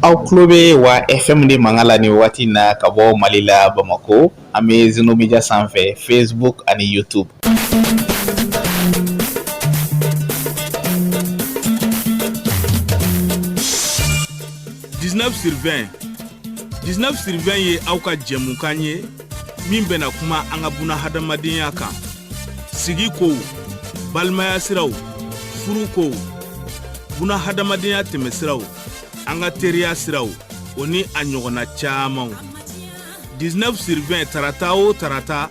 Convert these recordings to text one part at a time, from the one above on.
Aw tulo bɛ wa FM de mankan la nin waati in na ka bɔ Mali la Bamakɔ an bɛ Zeno Media sanfɛ Facebook ani YouTube. 19 sur 20 19 sur 20 ye aw ka jɛmukan ye min bɛna kuma an ka buna hadamadenya kan sigi kow balimaya siraw furu kow buna hadamadenya tɛmɛsiraw an ka teriya siraw o ni a ɲɔgɔnna camanw 19 sur 20 tarata o tarata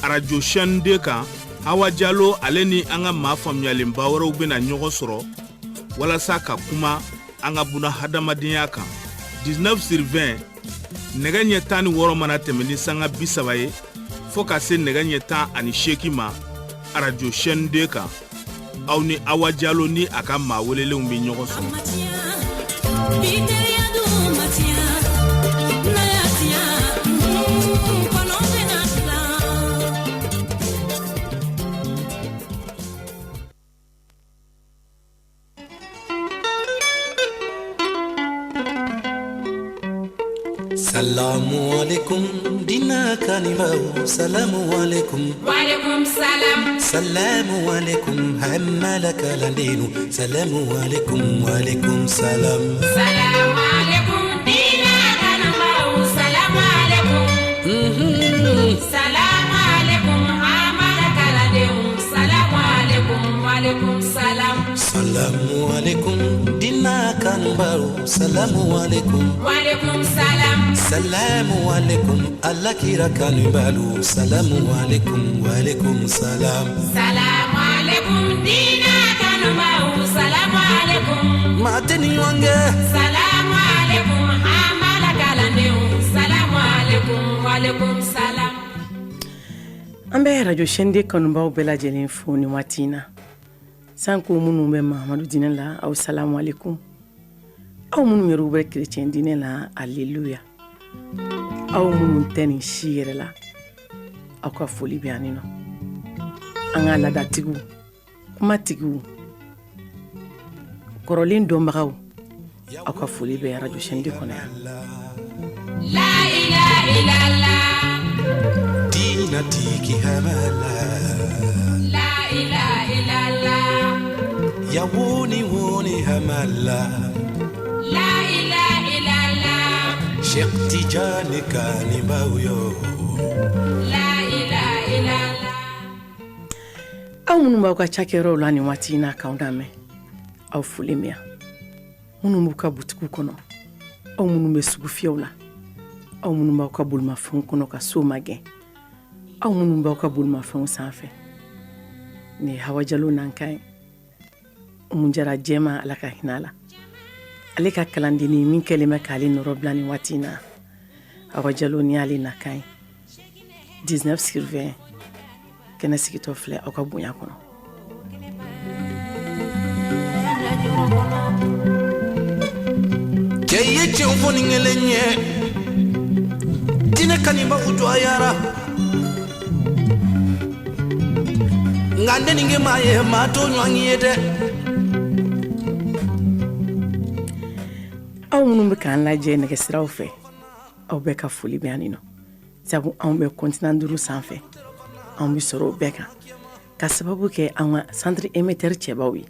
arajo chaîne 2 kan hawa jalo ale ni an ka maa faamuyalenba wɛrɛw bɛna ɲɔgɔn sɔrɔ walasa ka kuma an ka buna hadamadenya kan 19 sur 20 nɛgɛ ɲɛ 16 mana tɛmɛ ni sanga 30 ye fo ka se nɛgɛ ɲɛ 18 ma arajo chaîne 2 kan aw ni awa jalo ni a ka maa welelenw bɛ ɲɔgɔn sɔrɔ. Salamu alaikum dina kanibaw salamu alaikum Walaikum salam. Salamu alaikum hamala kalandenu salamu alaikum walaikum salam. Salamu alaikum dina kanubaw salamu alaikum. Salamu alaikum amala kalandenw salamu alaikum walaikum salam. Salamu alaikum dina kanubaw salamu alaikum. Walaikum salam. Salamu alaikum ala kira kanubalu salamu alaikum walaikum salam. Salamu alaikum dina kanubaw salamu alaikum. Maa tɛ ni ɲɔgɔn kɛ. Salamu alaikum amala kalandenw salamu alaikum walaikum salam. An bɛ radio chaîne 2 kanubaw bɛɛ lajɛlen fo nin waati in na sanko minnu bɛ Mahamadu diinɛ la aw salamu alaikum aw minnu yɛrɛ bɛ chrétien diinɛ la alléluia aw minnu tɛ nin si yɛrɛ la aw ka foli bɛ yan nɔ an ka laadatigiw kumatigiw kɔrɔlen dɔnbagaw aw ka foli bɛ radio chaîne 2 kɔnɔ yan. La ilaha illallah. Dina tigi hamala. La ilaha illallah. Ya woni woni hamala. La ilaha illallah. Cheikh Tidiane Kanibaw yo. La ilaha illallah. Aw minnu b'aw ka cakɛyɔrɔw la nin waati in na k'anw lamɛn aw folen bɛ yan minnu b'u ka butigiw kɔnɔ aw minnu bɛ sugufiyɛw la aw minnu b'aw ka bolimafɛnw kɔnɔ ka so magɛn aw minnu b'aw ka bolimafɛnw sanfɛ nin ye Hawa Jalo nankan ye Umu Jara jɛma Ala ka hinɛ a la ale ka kalandennin min kɛlen bɛ k'ale nɔrɔ bila nin waati in na Hawa Jalo ni y'ale nakan ye 19 sur 20 kɛnɛ sigitɔ filɛ aw ka bonya kɔnɔ. Cɛ ye tiɲɛ fɔ ni kelen ye diinɛ kanibaw jɔyara nka n tɛ nin kɛ maa ye maa t'o ɲɔgɔn ye dɛ. Aw minnu bɛ k'an lajɛ nɛgɛsiraw fɛ aw bɛɛ ka foli bɛ yan nɔ sabu anw bɛ continent 5 sanfɛ anw bɛ sɔrɔ o bɛɛ kan ka sababu kɛ an ka centre émetteur cɛbaw ye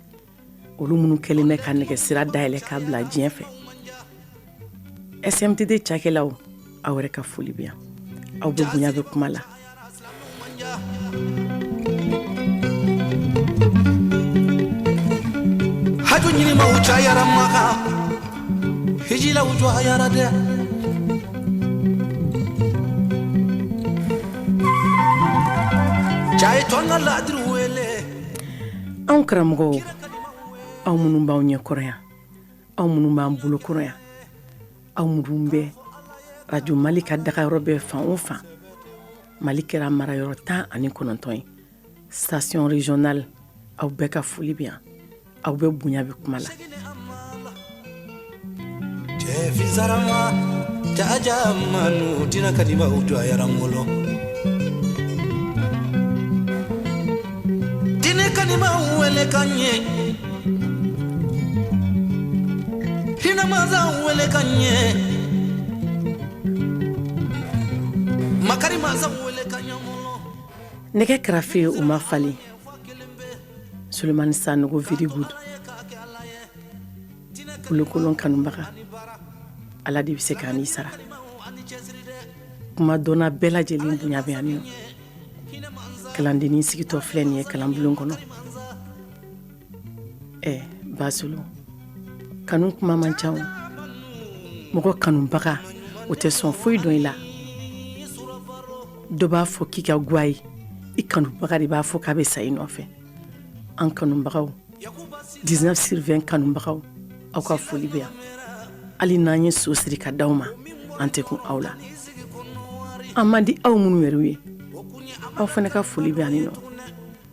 olu minnu kɛlen bɛ ka nɛgɛsira dayɛlɛ k'a bila diɲɛ fɛ SMTD cakɛlaw aw yɛrɛ ka foli bɛ yan aw bɛ bonya bɛ kuma la. Haju ɲinimaw cayara Maka hijilaw jɔyara dɛ. Cɛ to an ka laadiri wele. Anw karamɔgɔw aw minnu b'anw ɲɛ kɔrɔ yan aw minnu b'an bolo kɔrɔ yan aw minnu bɛ radio Mali ka dagayɔrɔ bɛɛ fan o fan Mali kɛra marayɔrɔ 19 ye station régionale aw bɛɛ ka foli bɛ yan aw bɛɛ bonya bɛ kuma la. Cɛ fisarama jaja manu dina kanibaw jɔyara n bolo. Diinɛ kanibaw wele ka ɲɛ. Hinɛ mansa wele ka ɲɛ, makari mansa wele ka ɲɛ. Nɛgɛ karafe o ma falen. Sulemani Sanogo, very good. Bolokolon kanubaga, Ala de bɛ se k'a n'i sara. Kuma dɔnna bɛɛ lajɛlen bonya bɛ yan nɔ. Kalandennin sigitɔ filɛ nin ye kalanbulon kɔnɔ. Ɛ Basolo, kanu kuma man ca o. Mɔgɔ kanubaga, o tɛ sɔn foyi dɔn i la. Dɔ b'a fɔ k'i ka gwa ye, i kanubaga de b'a fɔ k'a bɛ sa i nɔfɛ. An kanubagaw, 19 sur 20 kanubagaw, aw ka foli bɛ yan. Hali n'an ye so siri ka d'aw ma, an tɛ kun aw la. An man di aw minnu yɛrɛ ye, aw fana ka foli bɛ yan nɔ,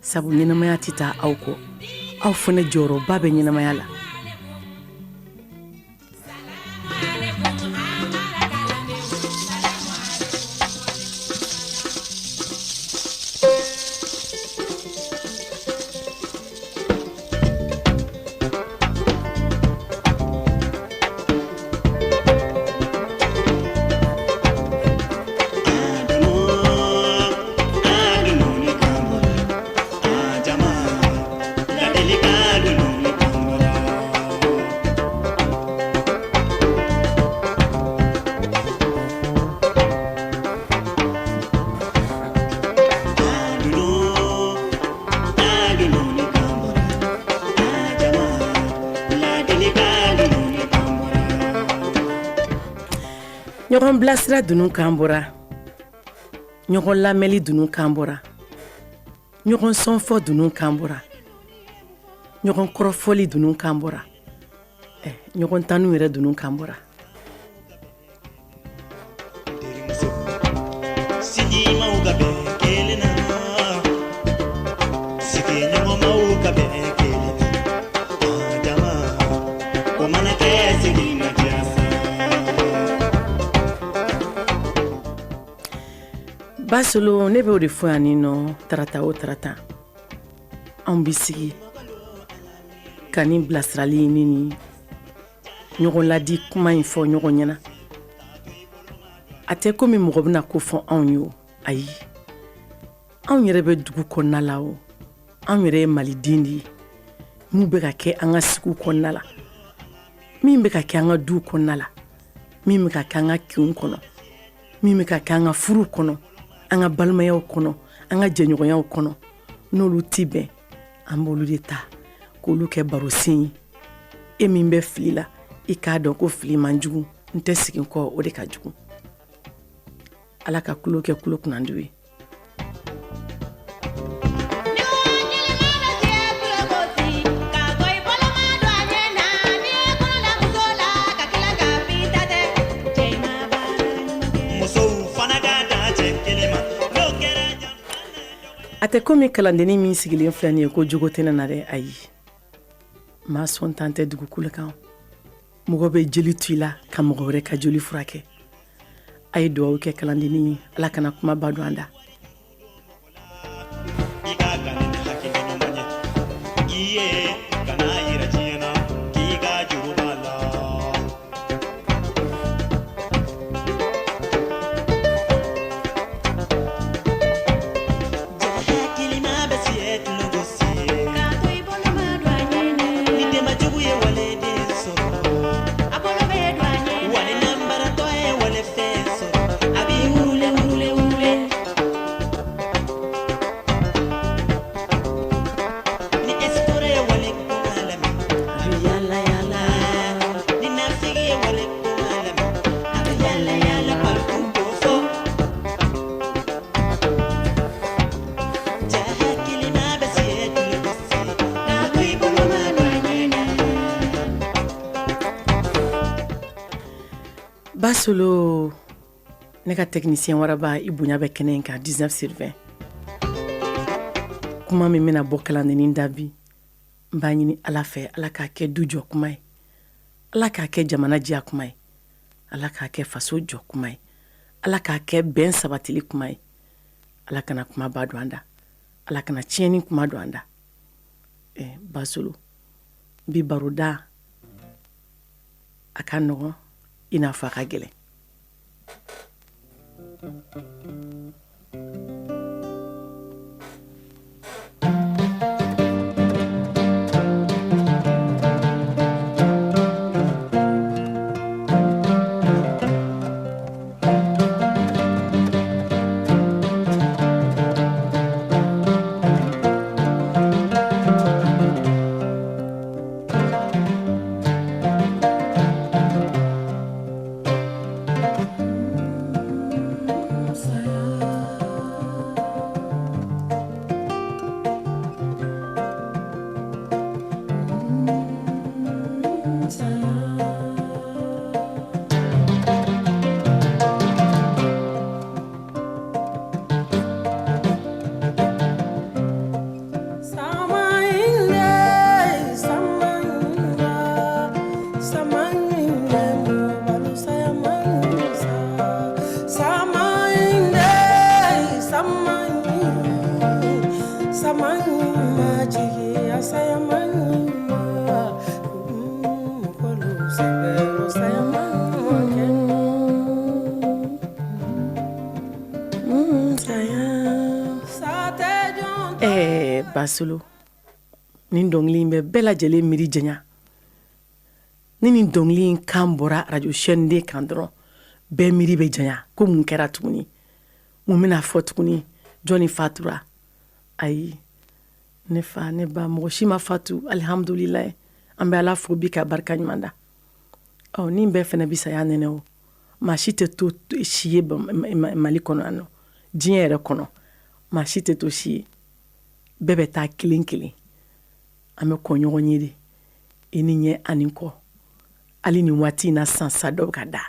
sabu ɲɛnamaya tɛ taa aw kɔ. Aw fana jɔyɔrɔba bɛ ɲɛnamaya la. Ɲɔgɔn bilasira dunun kan bɔra, ɲɔgɔn lamɛnli dunun kan bɔra, ɲɔgɔn sɔnfɔ dunun kan bɔra, ɲɔgɔn kɔrɔfɔli dunun kan bɔra, ɲɔgɔn tanu yɛrɛ dunun kan bɔra. Basolo, ne b'o de fɔ yan nin nɔ. Tarata o tarata, anw bɛ sigi ka nin bilasirali ni nin ɲɔgɔn ladi kuma in fɔ ɲɔgɔn ɲɛna. A tɛ komi mɔgɔ bɛna ko fɔ anw ye o, ayi. Anw yɛrɛ bɛ dugu kɔnɔna la o, anw yɛrɛ ye maliden de ye. Mun bɛ ka kɛ an ka sigiw kɔnɔna la, min bɛ ka kɛ an ka duw kɔnɔna la, min bɛ ka kɛ an ka kinw kɔnɔ, min bɛ ka kɛ an ka furuw kɔnɔ, an ka balimayaw kɔnɔ, an ka jɛɲɔgɔnyaw kɔnɔ, n'olu ti bɛn, an b'olu de ta k'olu kɛ barosen ye. E min bɛ fili la, i k'a dɔn ko fili man jugu, n tɛ segin kɔ, o de ka jugu. Ala ka kulo kɛ kulo kunnandi ye. A tɛ komi kalandennin min sigilen filɛ nin ye ko jogo tɛ ne na dɛ, ayi. Maa sɔn tan tɛ dugukolo kan. Mɔgɔ bɛ jeli tu i la ka mɔgɔ wɛrɛ ka joli furakɛ. A ye dugawu kɛ kalandennin ye, Ala kana kumaba don an da. Basolo, ne ka technicien waraba, i bonya bɛ kɛnɛ in kan. 19 sur 20, kuma min bɛna bɔ kalandennin da bi, n b'a ɲini Ala fɛ, Ala k'a kɛ du jɔ kuma ye, Ala k'a kɛ jamana diya kuma ye, Ala k'a kɛ faso jɔ kuma ye, Ala k'a kɛ bɛn sabatili kuma ye. Ala kana kumaba don an da, Ala kana tiɲɛni kuma don an da. Basolo, bi baroda. A ka nɔgɔn i n'a fɔ a ka gɛlɛn. Basolo, nin dɔnkili in bɛ bɛɛ lajɛlen miiri janya. Ni nin dɔnkili in kan bɔra radio chaîne de kan dɔrɔn, bɛɛ miiri bɛ janya ko mun kɛra tuguni, mun bɛna fɔ tuguni, jɔnni fatura? Ayi, ne fa, ne ba, mɔgɔ si ma fatu, alihamudulilayi. An bɛ Ala fo bi ka barika ɲuman da. Ɔ, nin bɛɛ fana bɛ saya nɛnɛ o. Maa si tɛ to si ye Mali kɔnɔ yan nɔ, diɲɛ yɛrɛ kɔnɔ, maa si tɛ to si ye. Bɛɛ bɛ taa kelen kelen. An bɛ kɔn ɲɔgɔn ye de, i ni ɲɛ ani kɔ. Hali nin waati in na san sa dɔ bɛ ka da.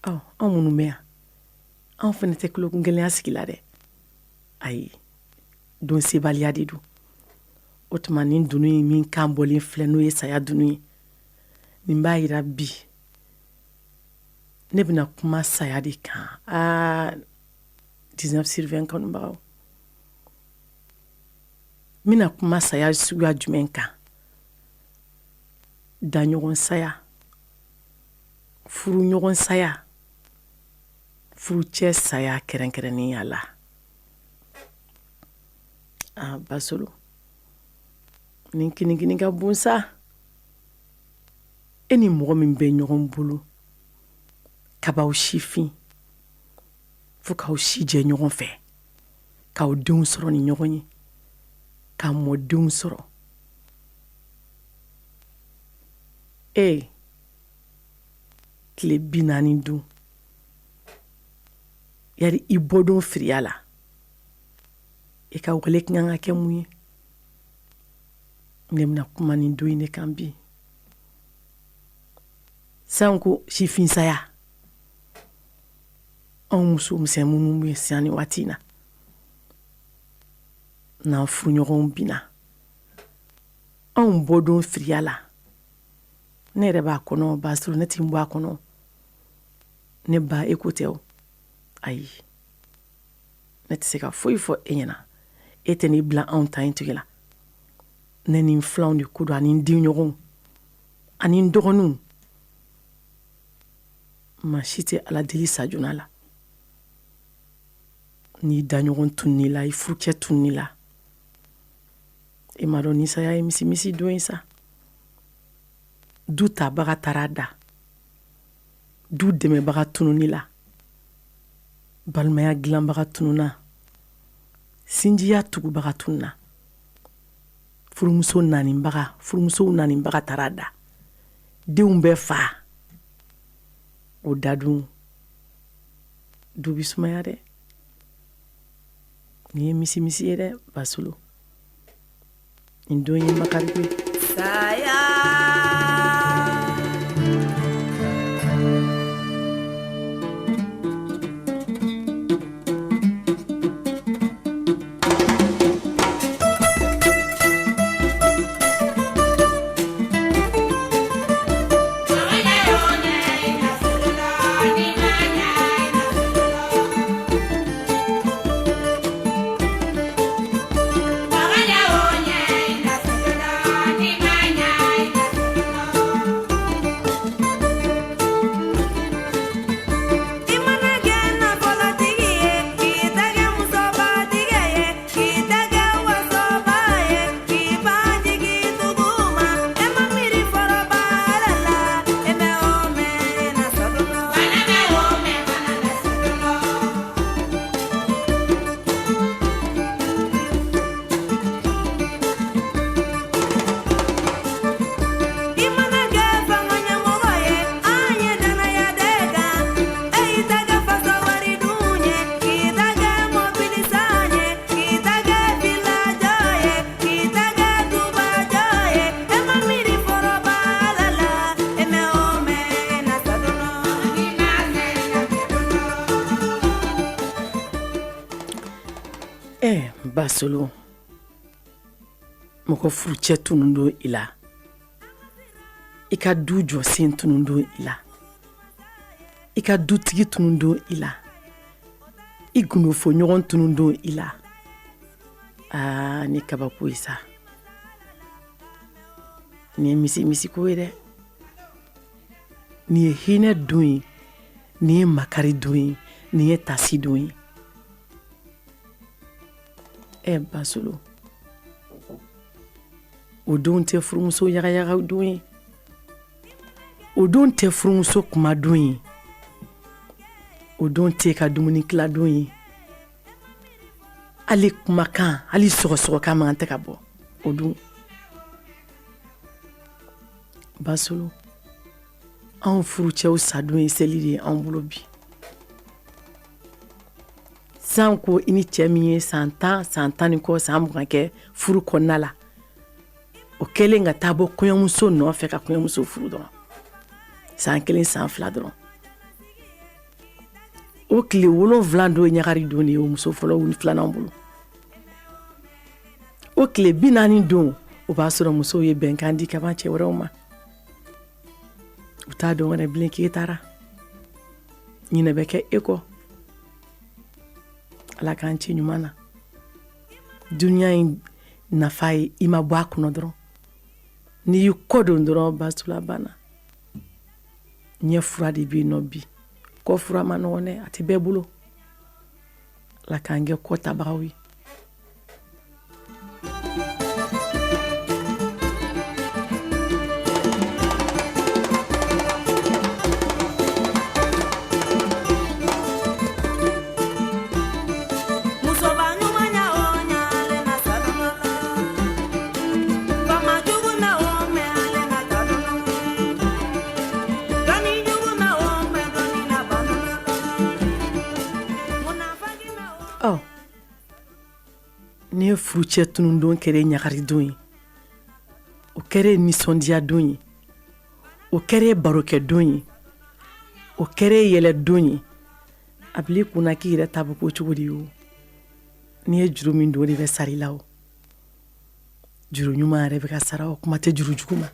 Ɔ, anw minnu bɛ yan, anw fana tɛ tulokun gɛlɛnya sigi la dɛ. Ayi, don sebaliya de don. O tuma nin dunun in min kan bɔlen filɛ, n'o ye saya dunun ye, nin b'a yira bi ne bɛna kuma saya de kan. Aa, 19 sur 20 kanubagaw, n bɛna kuma saya suguya jumɛn kan? Daɲɔgɔn saya, furuɲɔgɔn saya, furucɛ saya kɛrɛnkɛrɛnnenya la. Aa, Basolo, nin kinikini ka bon sa. E ni mɔgɔ min bɛ ɲɔgɔn bolo ka b'aw sifin fo k'aw si jɛ ɲɔgɔn fɛ, k'aw denw sɔrɔ ni ɲɔgɔn ye, ka mɔdenw sɔrɔ, ee, tile 40 dun, yari i bɔdon firiya la, i ka wale kan ka kɛ mun ye? Ne bɛna kuma nin don in de kan bi. Sanko sifinsaya, anw muso misɛn minnu bɛ sisan nin waati in na, n'an furuɲɔgɔnw binna, anw bɔdon firiya la, ne yɛrɛ b'a kɔnɔ, Basolo, ne tɛ n bɔ a kɔnɔ. Ne ba, e ko tɛ o. Ayi, ne tɛ se ka foyi fɔ e ɲɛna. E tɛ n'i bila anw ta in tigi la. Ne ni n filanw de ko don, ani n denɲɔgɔnw ani n dɔgɔninw. Maa si tɛ Ala deli sa joona la. N'i daɲɔgɔn tunun'i la, i furucɛ tunun'i la, e m'a dɔn ni saya ye misimisi don ye sa. Du tabaga taara da, du dɛmɛbaga tununni la, balimaya dilanbaga tununna, sinjiya tugubaga tununna, furumuso naanibaga, furumusow naanibaga taara da, denw bɛɛ fa o dadun, du bɛ sumaya dɛ. Nin ye misimisi ye dɛ, Basolo. Nin don ye makari ye. Saya. Basolo, mɔgɔ furucɛ tunun don i la, i ka du jɔsen tunun don i la, i ka dutigi tunun don i la, i gundofɔɲɔgɔn tunun don i la. Aa, ni kabako ye sa, nin ye misi misiko ye dɛ. Nin ye hinɛ don ye, nin ye makari don ye, nin ye tasi don ye. Ɛ Basolo, o don tɛ furumuso yagayaga don ye, o don tɛ furumuso kuma don ye, o don tɛ ka dumuni tila don ye. Hali kumakan, hali sɔgɔsɔgɔkan man tɛ ka bɔ o don. Basolo, anw furucɛw sadon ye seli de ye anw bolo bi. San ko i ni cɛ min ye san 10, san 10 ni kɔ, san 20 kɛ furu kɔnɔna la, o kɛlen ka taa bɔ kɔɲɔmuso nɔfɛ ka kɔɲɔmuso furu dɔrɔn, san 1, san 2 dɔrɔn, o tile 7 don ye ɲagari don de ye o muso fɔlɔ ni filanan bolo. O tile 40 don, o b'a sɔrɔ musow ye bɛnkan di kaban cɛ wɛrɛw ma. U t'a dɔn wɛrɛ bilen k'e taara, ɲinɛ bɛ kɛ e kɔ. Ala k'an ci ɲuman na. Dunuya in nafa ye i ma bɔ a kɔnɔ dɔrɔn, n'i y'i kɔ don dɔrɔn, Basula banna. Ɲɛ fura de bɛ yen nɔ bi, kɔ fura ma nɔgɔn dɛ, a tɛ bɛɛ bolo. Ala k'an kɛ kɔ tabagaw ye. N'i ye furucɛ tunundon kɛra ɲagaridon ye, o kɛra nisɔndiyadon ye, o kɛra barokɛdon ye, o kɛra yɛlɛdon ye, a bila i kunna k'i yɛrɛ ta bɛ ko cogo di ye o. N'i ye juru min don, o de bɛ sara i la o. Juru ɲuman yɛrɛ bɛ ka sara o, kuma tɛ juru jugu ma.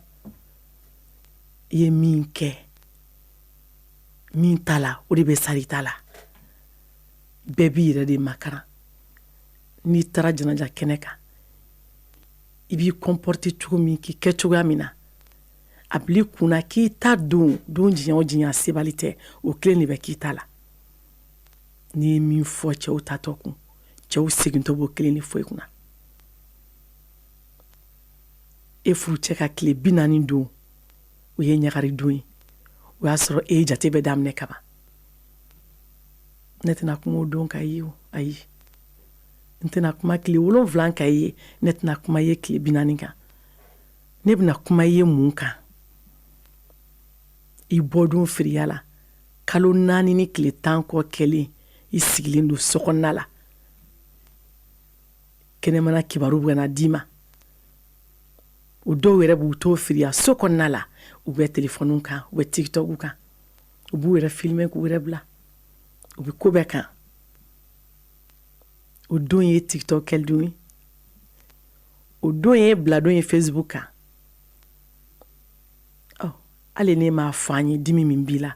I ye min kɛ min ta la, o de bɛ sara i ta la. Bɛɛ b'i yɛrɛ de makaran. N'i taara janaja kɛnɛ kan, i b'i comporter cogo min, k'i kɛ cogoya min na, a bila i kunna k'i ta don don diɲɛ o diɲɛ sebali tɛ, o kelen de bɛ k'i ta la. N'i ye min fɔ cɛw tatɔ kun, cɛw segintɔ b'o kelen de fɔ i kunna. E furucɛ ka tile 40 don, o ye ɲagari don ye, o y'a sɔrɔ e ye jate bɛɛ daminɛ kaban. Ne tɛna kuma o don ka ye o, ayi, n tɛna kuma tile 7 ka ye, ne tɛna kuma ye tile 40 kan. Ne bɛna kuma ye mun kan? I bɔdon firiya la, kalo 4 ni tile 10 kɔ kɛlen, i sigilen don so kɔnɔna la, kɛnɛmana kibaru bɛ na d'i ma. O dɔw yɛrɛ b'u to firiya so kɔnɔna la, u bɛ telefɔniw kan, u bɛ tiktok kan, u b'u yɛrɛ filmer k'u yɛrɛ bila, u bɛ ko bɛɛ kan. O don ye tiktok kɛlidon ye, o don ye biladon ye facebook kan. Ɔ, hali ne m'a fɔ an ye, dimi min b'i la,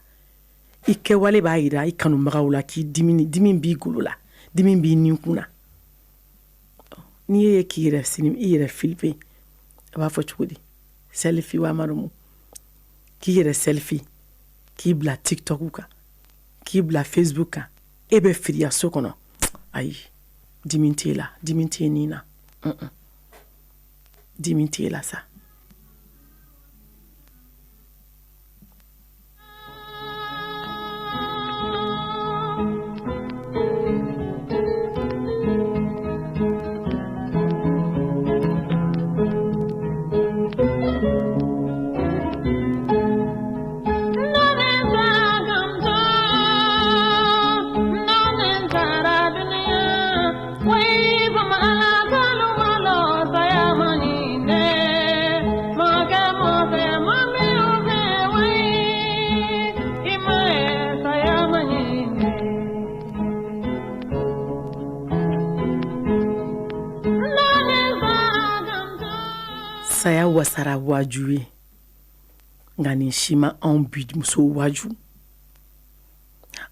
i kɛwale b'a yira i kanubagaw la k'i dimi, dimi b'i golo la, dimi b'i ninkun na. N'i ye k'i yɛrɛ sini, i yɛrɛ filmer, a b'a fɔ cogo di, selfie wa marumu, k'i yɛrɛ selfie, k'i bila tiktok kan, k'i bila facebook kan, e bɛ firiya so kɔnɔ. Ayi, dimi t'e la, dimi t'e nin na, dimi t'e la sa. Wasara waaju ye, nka nin si ma anw bi musow waaju.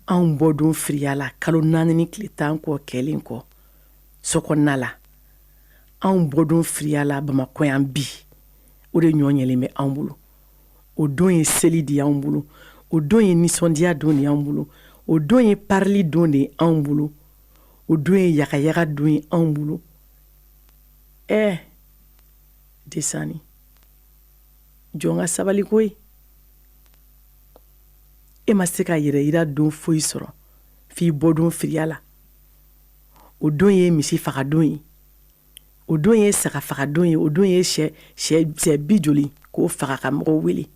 Anw bɔdon firiya la kalo 4 ni tile 10 kɔ kɛlen kɔ sokɔnɔna la, anw bɔdon firiya la Bamakɔ yan bi, o de ɲɔ ɲɛlen bɛ anw bolo. O don ye seli de y'anw bolo, o don ye nisɔndiya don de y'anw bolo, o don ye parili don de ye anw bolo, o don ye yagayaga don ye anw bolo. Desani, jɔn ka sabali koyi. E ma se ka yɛrɛ yira don foyi sɔrɔ f'i bɔdon firiya la. O don ye misi fagadon ye, o don ye saga fagadon ye, o don ye sɛ bi joli k'o faga ka mɔgɔw wele.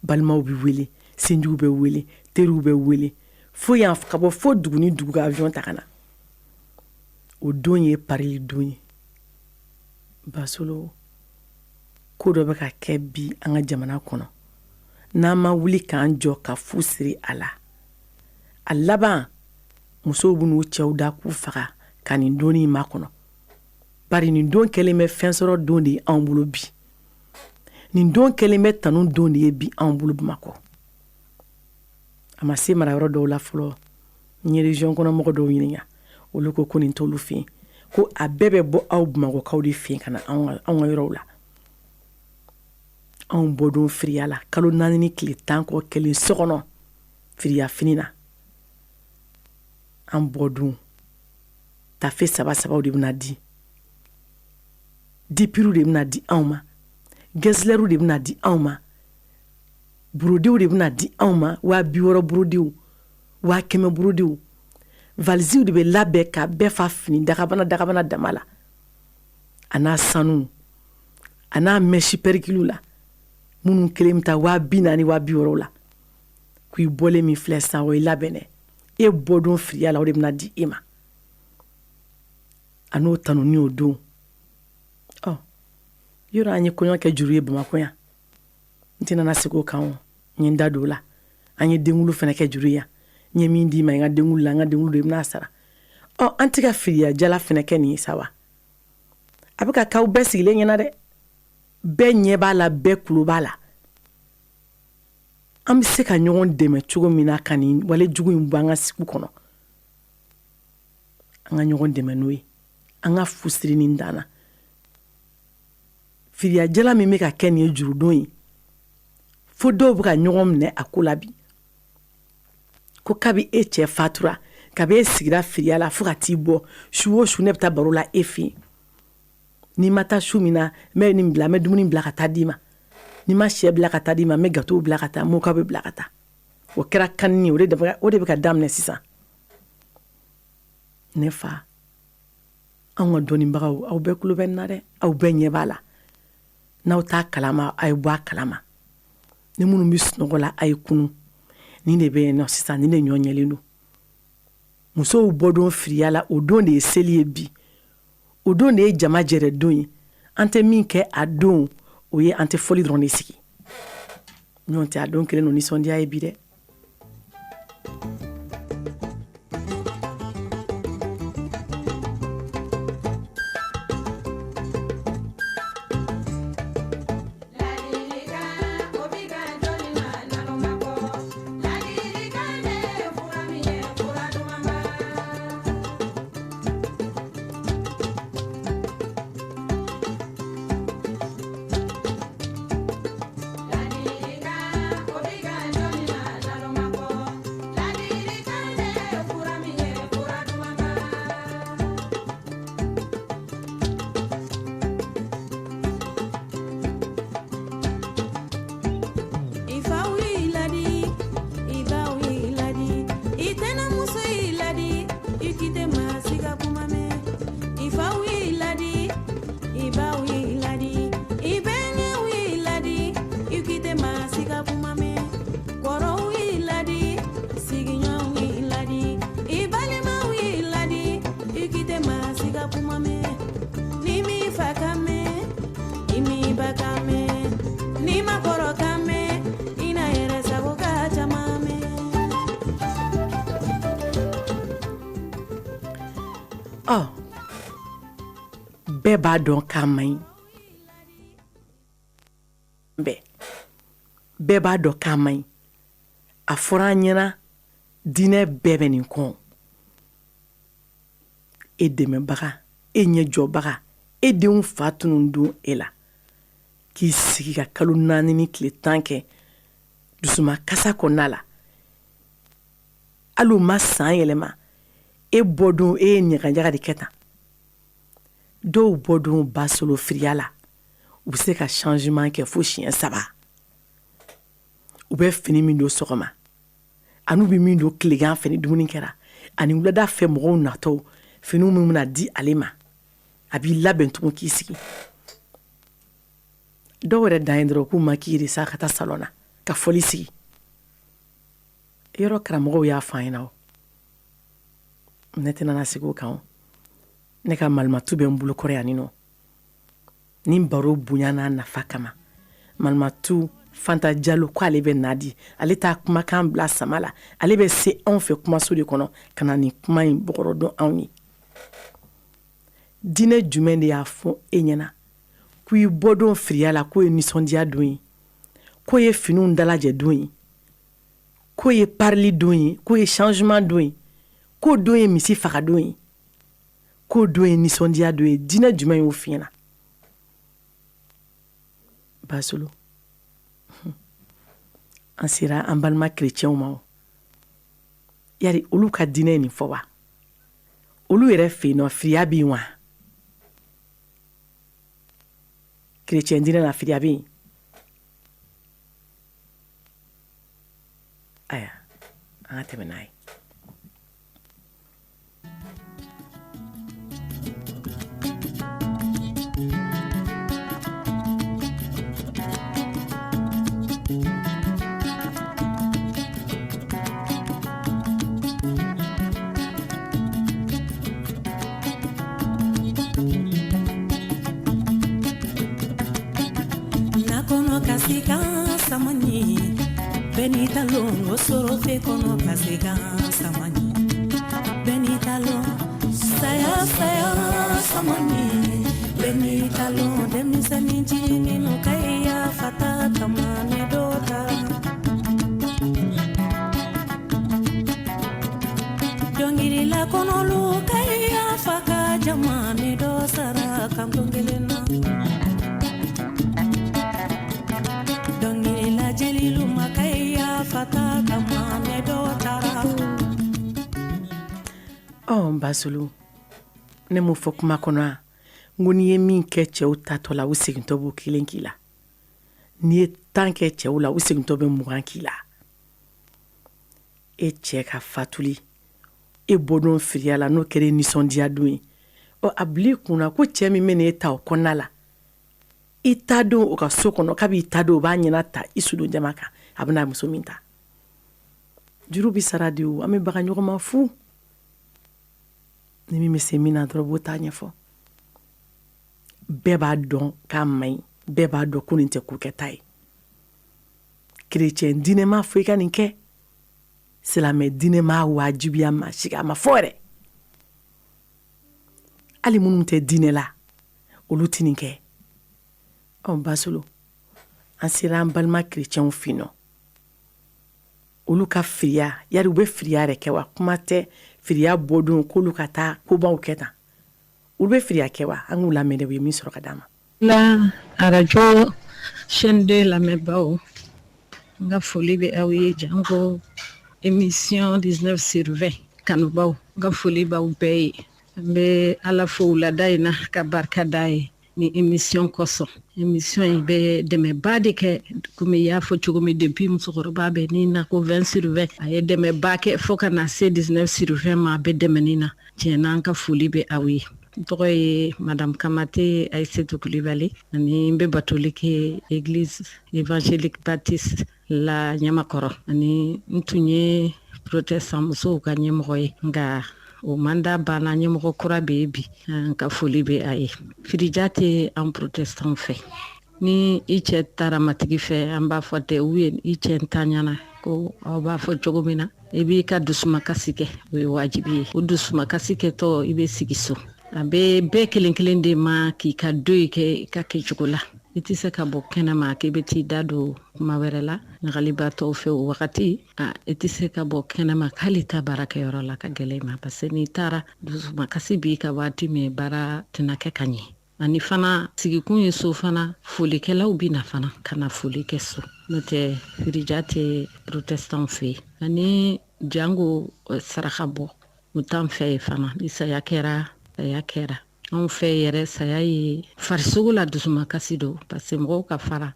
Balimaw bɛ wele, sinjiw bɛ wele, teriw bɛ wele, fo yan ka bɔ fo dugu ni dugu ka avion ta ka na. O don ye parili don ye. Basolo, ko dɔ bɛ ka kɛ bi an ka jamana kɔnɔ, n'an ma wuli k'an jɔ ka fu siri a la, a laban musow bɛ n'u cɛw da k'u faga ka nin don in makɔnɔ. Bari nin don kɛlen bɛ fɛn sɔrɔ don de ye anw bolo bi. Nin don kɛlen bɛ tanu don de ye bi anw bolo Bamakɔ. A ma se marayɔrɔ dɔw la fɔlɔ. N ye région kɔnɔ mɔgɔ dɔw ɲininka, olu ko ko nin t'olu fɛ yen, ko a bɛɛ bɛ bɔ aw Bamakɔkaw de fɛ yen ka na anw ka yɔrɔw la. Anw bɔdon firiya la kalo 4 ni tile 10 kɔ kelen so kɔnɔ firiya fini na, an bɔdon tafe saba sabaw de bɛna di, dipiriw de bɛna di anw ma, gɛsilɛriw de bɛna di anw ma, burudiw de bɛna di anw ma, 60 000 burudiw, 100 000 burudiw, valiziw de bɛ labɛn ka bɛɛ fa fini dagabana dagabana dama la, a n'a sanu, a n'a mɛsi pɛrikiliw la, minnu kelen bɛ taa 40 000, 60 000 la. Ko i bɔlen min filɛ sisan, o ye labɛn dɛ. E bɔdon firiya la, o de bɛna di e ma, a n'o tanuni o don. Ɔ yɔrɔ an ye kɔɲɔ kɛ juru ye Bamakɔ yan, n tɛna na segin o kan, o n ye n da don o la. An ye denkulu fana kɛ juru ye yan, n ye min d'i ma n ka denkulu la, n ka denkulu de bɛna sara. Ɔ an tɛ ka firiya jala fana kɛ nin ye sa wa? A bɛ ka k'aw bɛɛ sigilen ɲɛna dɛ, bɛɛ ɲɛ b'a la, bɛɛ tulo b'a la. An bɛ se ka ɲɔgɔn dɛmɛ cogo min na ka nin wale jugu in bɔ an ka sigi kɔnɔ, an ka ɲɔgɔn dɛmɛ n'o ye, an ka fu siri nin dan na. Firiyajala min bɛ ka kɛ nin ye jurudon ye, fo dɔw bɛ ka ɲɔgɔn minɛ a ko la bi, ko kabi e cɛ fatura, kabi e sigira firiya la fo ka t'i bɔ, su o su ne bɛ taa baro la e fɛ yen. N'i ma taa su min na, n bɛ nin bila, n bɛ dumuni bila ka taa d'i ma. N'i ma sɛ bila ka taa d'i ma, n bɛ gâteau bila ka taa, moka bɛ bila ka taa. O kɛra kanni ye, o de bɛ ka daminɛ sisan. Ne fa, anw ka dɔnnibagaw, aw bɛɛ tulo bɛ nin na dɛ, aw bɛɛ ɲɛ b'a la. N'aw t'a kalama, a ye bɔ a kalama. Ni minnu bɛ sunɔgɔ la, a ye kunun. Nin de bɛ yen nɔ sisan, nin de ɲɔ ɲɛlen don. Musow bɔdon firiya la, o don de ye seli ye bi. O don de ye jama jɛrɛ don ye. An tɛ min kɛ a don, o ye an tɛ fɔli dɔrɔn de sigi. Ɲɔgɔn tɛ, a don kelen don nisɔndiya ye bi dɛ. Bɛɛ b'a dɔn k'a man ɲi. Bɛɛ bɛɛ b'a dɔn k'a man ɲi. A fɔra an ɲɛna, diinɛ bɛɛ bɛ nin kɔn. E dɛmɛbaga, e ɲɛ jɔbaga, e denw fa tunun don e la, k'i sigi ka kalo 4 ni tile 10 kɛ dusuma kasa kɔnɔna la. Hali o ma san yɛlɛma, e bɔdon, e ye ɲagaɲaga de kɛ tan. Dɔw bɔdon basolo firiya la, u bɛ se ka changement kɛ fo siɲɛ 3. U bɛ fini min don sɔgɔma, an'u bɛ min don tilegan fɛ ni dumuni kɛra, ani wulada fɛ mɔgɔw natɔ, finiw min bɛna di ale ma, a b'i labɛn tugun k'i sigi. Dɔw yɛrɛ dan ye dɔrɔn k'u ma k'i sa ka taa salon na ka fɔli sigi. Yɔrɔ karamɔgɔw y'a fɔ an ɲɛna o, ne tɛna na sigi o kan o. Ne ka malimatu bɛ n bolo kɔrɔ yan nɔ. Nin baro bonya n'a nafa kama, malimatu Fanta Jalo ko ale bɛ na di, ale t'a kumakan bila sama la, ale bɛ se anw fɛ kumaso de kɔnɔ ka na nin kuma in bɔgɔrɔ dɔn anw ye. Diinɛ jumɛn de y'a fɔ e ɲɛna ko i bɔdon firiya la k'o ye nisɔndiya don ye, k'o ye finiw dalajɛ don ye, k'o ye parili don ye, k'o ye changement don ye, k'o don ye misi faga don ye, k'o don ye nisɔndiya don ye? Diinɛ jumɛn y'o f'i ɲɛna? Basolo, an sera an balima kerecɛnw ma o. Yari olu ka diinɛ ye nin fɔ wa? Olu yɛrɛ fɛ yen nɔ, firiya bɛ yen wa? Kerecɛn diinɛ na, firiya bɛ yen? Aya, an ka tɛmɛ n'a ye. Bɛɛ n'i ta lon o sɔrɔ kɔnɔ ka se ka samani. Bɛɛ n'i ta lon, saya saya samani. Bɛɛ n'i ta lon, denmisɛnnin ncinin ka yafa ta kama ne dɔ ta. Dɔnkilila kɔnɔlu ka yafa ka jama ne dɔ sara kan kelen na. Dɔnkilila jelilu ma ka yafa ta kama ne dɔ taara. Ɔ Basolo, ne m'o fɔ kuma kɔnɔ wa? N ko n'i ye min kɛ cɛw tatɔ la, u segintɔ b'o kelen k'i la. N'i ye 10 kɛ cɛw la, u segintɔ bɛ 20 k'i la. E cɛ ka fatuli, e bɔdon firiya la, n'o kɛra nisɔndiya don ye, ɔ a bila i kunna ko cɛ min bɛ n'e ta o kɔnɔna la, i ta don o ka so kɔnɔ, k'a b'i ta don, o b'a ɲɛna ta i sudon jama kan, a bɛna muso min ta. Juru bɛ sara de o, an bɛ baga ɲɔgɔn ma fu. Ni min bɛ se min na dɔrɔn, b'o ta ɲɛfɔ. Bɛɛ b'a dɔn k'a man ɲi, bɛɛ b'a dɔn ko nin tɛ ko kɛta ye. Kerecɛn diinɛ m'a fɔ i ka nin kɛ, silamɛ diinɛ m'a wajibiya maa si kan, a ma fɔ yɛrɛ. Hali minnu tɛ diinɛ la, olu tɛ nin kɛ. Ɔ Basolo, an sera an balima kerecɛnw fɛ yen nɔ. Olu ka firiya, yari u bɛ firiya yɛrɛ kɛ wa? Kuma tɛ firiya bɔdon k'olu ka taa kobaw kɛ tan. Olu bɛ firiya kɛ wa? An k'u lamɛn dɛ, u ye min sɔrɔ ka d'an ma. La arajo chaîne 2 lamɛnbaaw, n ka foli bɛ aw ye, janko émission 19 sur 20 kanubaw, n ka foli b'aw bɛɛ ye. N bɛ Ala fo wulada in na ka barika d'a ye ni émission kosɔn. Émission in bɛ dɛmɛba de kɛ, komi i y'a fɔ cogo min, depuis musokɔrɔba bɛ ni na ko 20 sur 20, a ye dɛmɛba kɛ fo ka na se 19 sur 20 ma, a bɛ dɛmɛni na. Tiɲɛ na, an ka foli bɛ aw ye. N tɔgɔ ye Madame Kamate Aïssetou Kulibali, ani n bɛ batoli kɛ Église évangélique baptiste la Ɲamakɔrɔ, ani n tun ye protestant musow ka ɲɛmɔgɔ ye, nka o mandat banna, ɲɛmɔgɔ kura bɛ yen bi, n ka foli bɛ a ye. Firija tɛ an protestant fɛ. Ni i cɛ taara matigi fɛ, an b'a fɔ tɛ u ye i cɛ ntanyana, ko aw b'a fɔ cogo min na, i b'i ka dusumakasi kɛ, o ye wajibi ye. O dusumakasi kɛtɔ, i bɛ sigi so. A bɛ bɛɛ kelen kelen de ma k'i ka deuil kɛ i ka kɛcogo la. I tɛ se ka bɔ kɛnɛma k'i bɛ t'i da don kuma wɛrɛ la ɲagalibatɔw fɛ o wagati. I tɛ se ka bɔ kɛnɛma k'ale ta baarakɛyɔrɔ la, ka gɛlɛn i ma, parce que n'i taara dusumakasi b'i ka waati min, baara tɛna kɛ ka ɲɛ. Ani fana sigikun ye so fana, folikɛlaw bɛ na fana ka na foli kɛ so, n'o tɛ firija tɛ protestant fɛ yen. Ani jango saraka bɔ, o t'an fɛ yen fana. Ni saya kɛra, saya kɛra. Anw fɛ yɛrɛ, saya ye farisogo la dusumakasi don, parce que mɔgɔw ka fara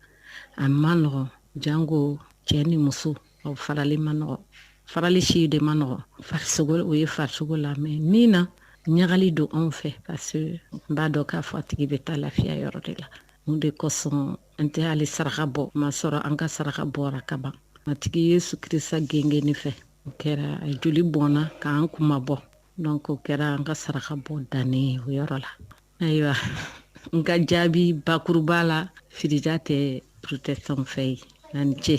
a ma nɔgɔn, jango cɛ ni muso, aw farali ma nɔgɔn, farali si de ma nɔgɔn. Farisogo, o ye farisogo la, mais min na ɲagali don anw fɛ, parce que n b'a dɔn k'a fɔ a tigi bɛ taa lafiya yɔrɔ de la. O de kosɔn an tɛ hali saraka bɔ, ma sɔrɔ an ka saraka bɔra ka ban. Matigi Yesu Kirisa gengeni fɛ, o kɛra a joli bɔnna k'an kuma bɔ, donc o kɛra an ka saraka bɔ dannen ye o yɔrɔ la. Ayiwa, n ka jaabi bakuruba la, firija tɛ protestant fɛ yen. A ni ce.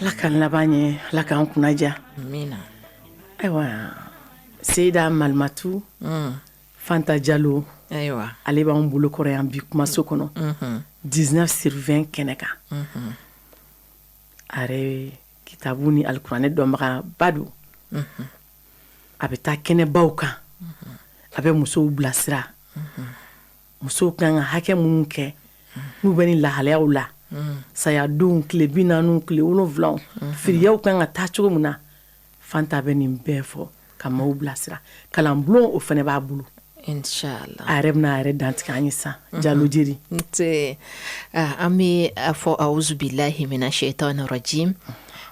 Ala k'an laban ɲɛ, Ala k'an kunna diya. Amina. Ayiwa, Seyida Malimatu Fanta Jalo, ayiwa, ale b'an bolo kɔrɔ yan bi kumaso kɔnɔ 19 sur 20 kɛnɛ kan. A yɛrɛ kitabu ni alikuranɛ dɔnbagaba don. A bɛ taa kɛnɛbaw kan, a bɛ musow bilasira, musow kan ka hakɛ minnu kɛ n'u bɛ ni lahalayaw la, sayadonw, tile 40, tile 7, firiyaw kan ka taa cogo min na. Fanta bɛ nin bɛɛ fɔ ka maaw bilasira. Kalanbulon o fana b'a bolo. Inshallah. A yɛrɛ bɛna a yɛrɛ dantigɛ an ye sisan. Jalo Jeri. Nse, an bɛ a fɔ awuzu bilahi mina shaitani rajim,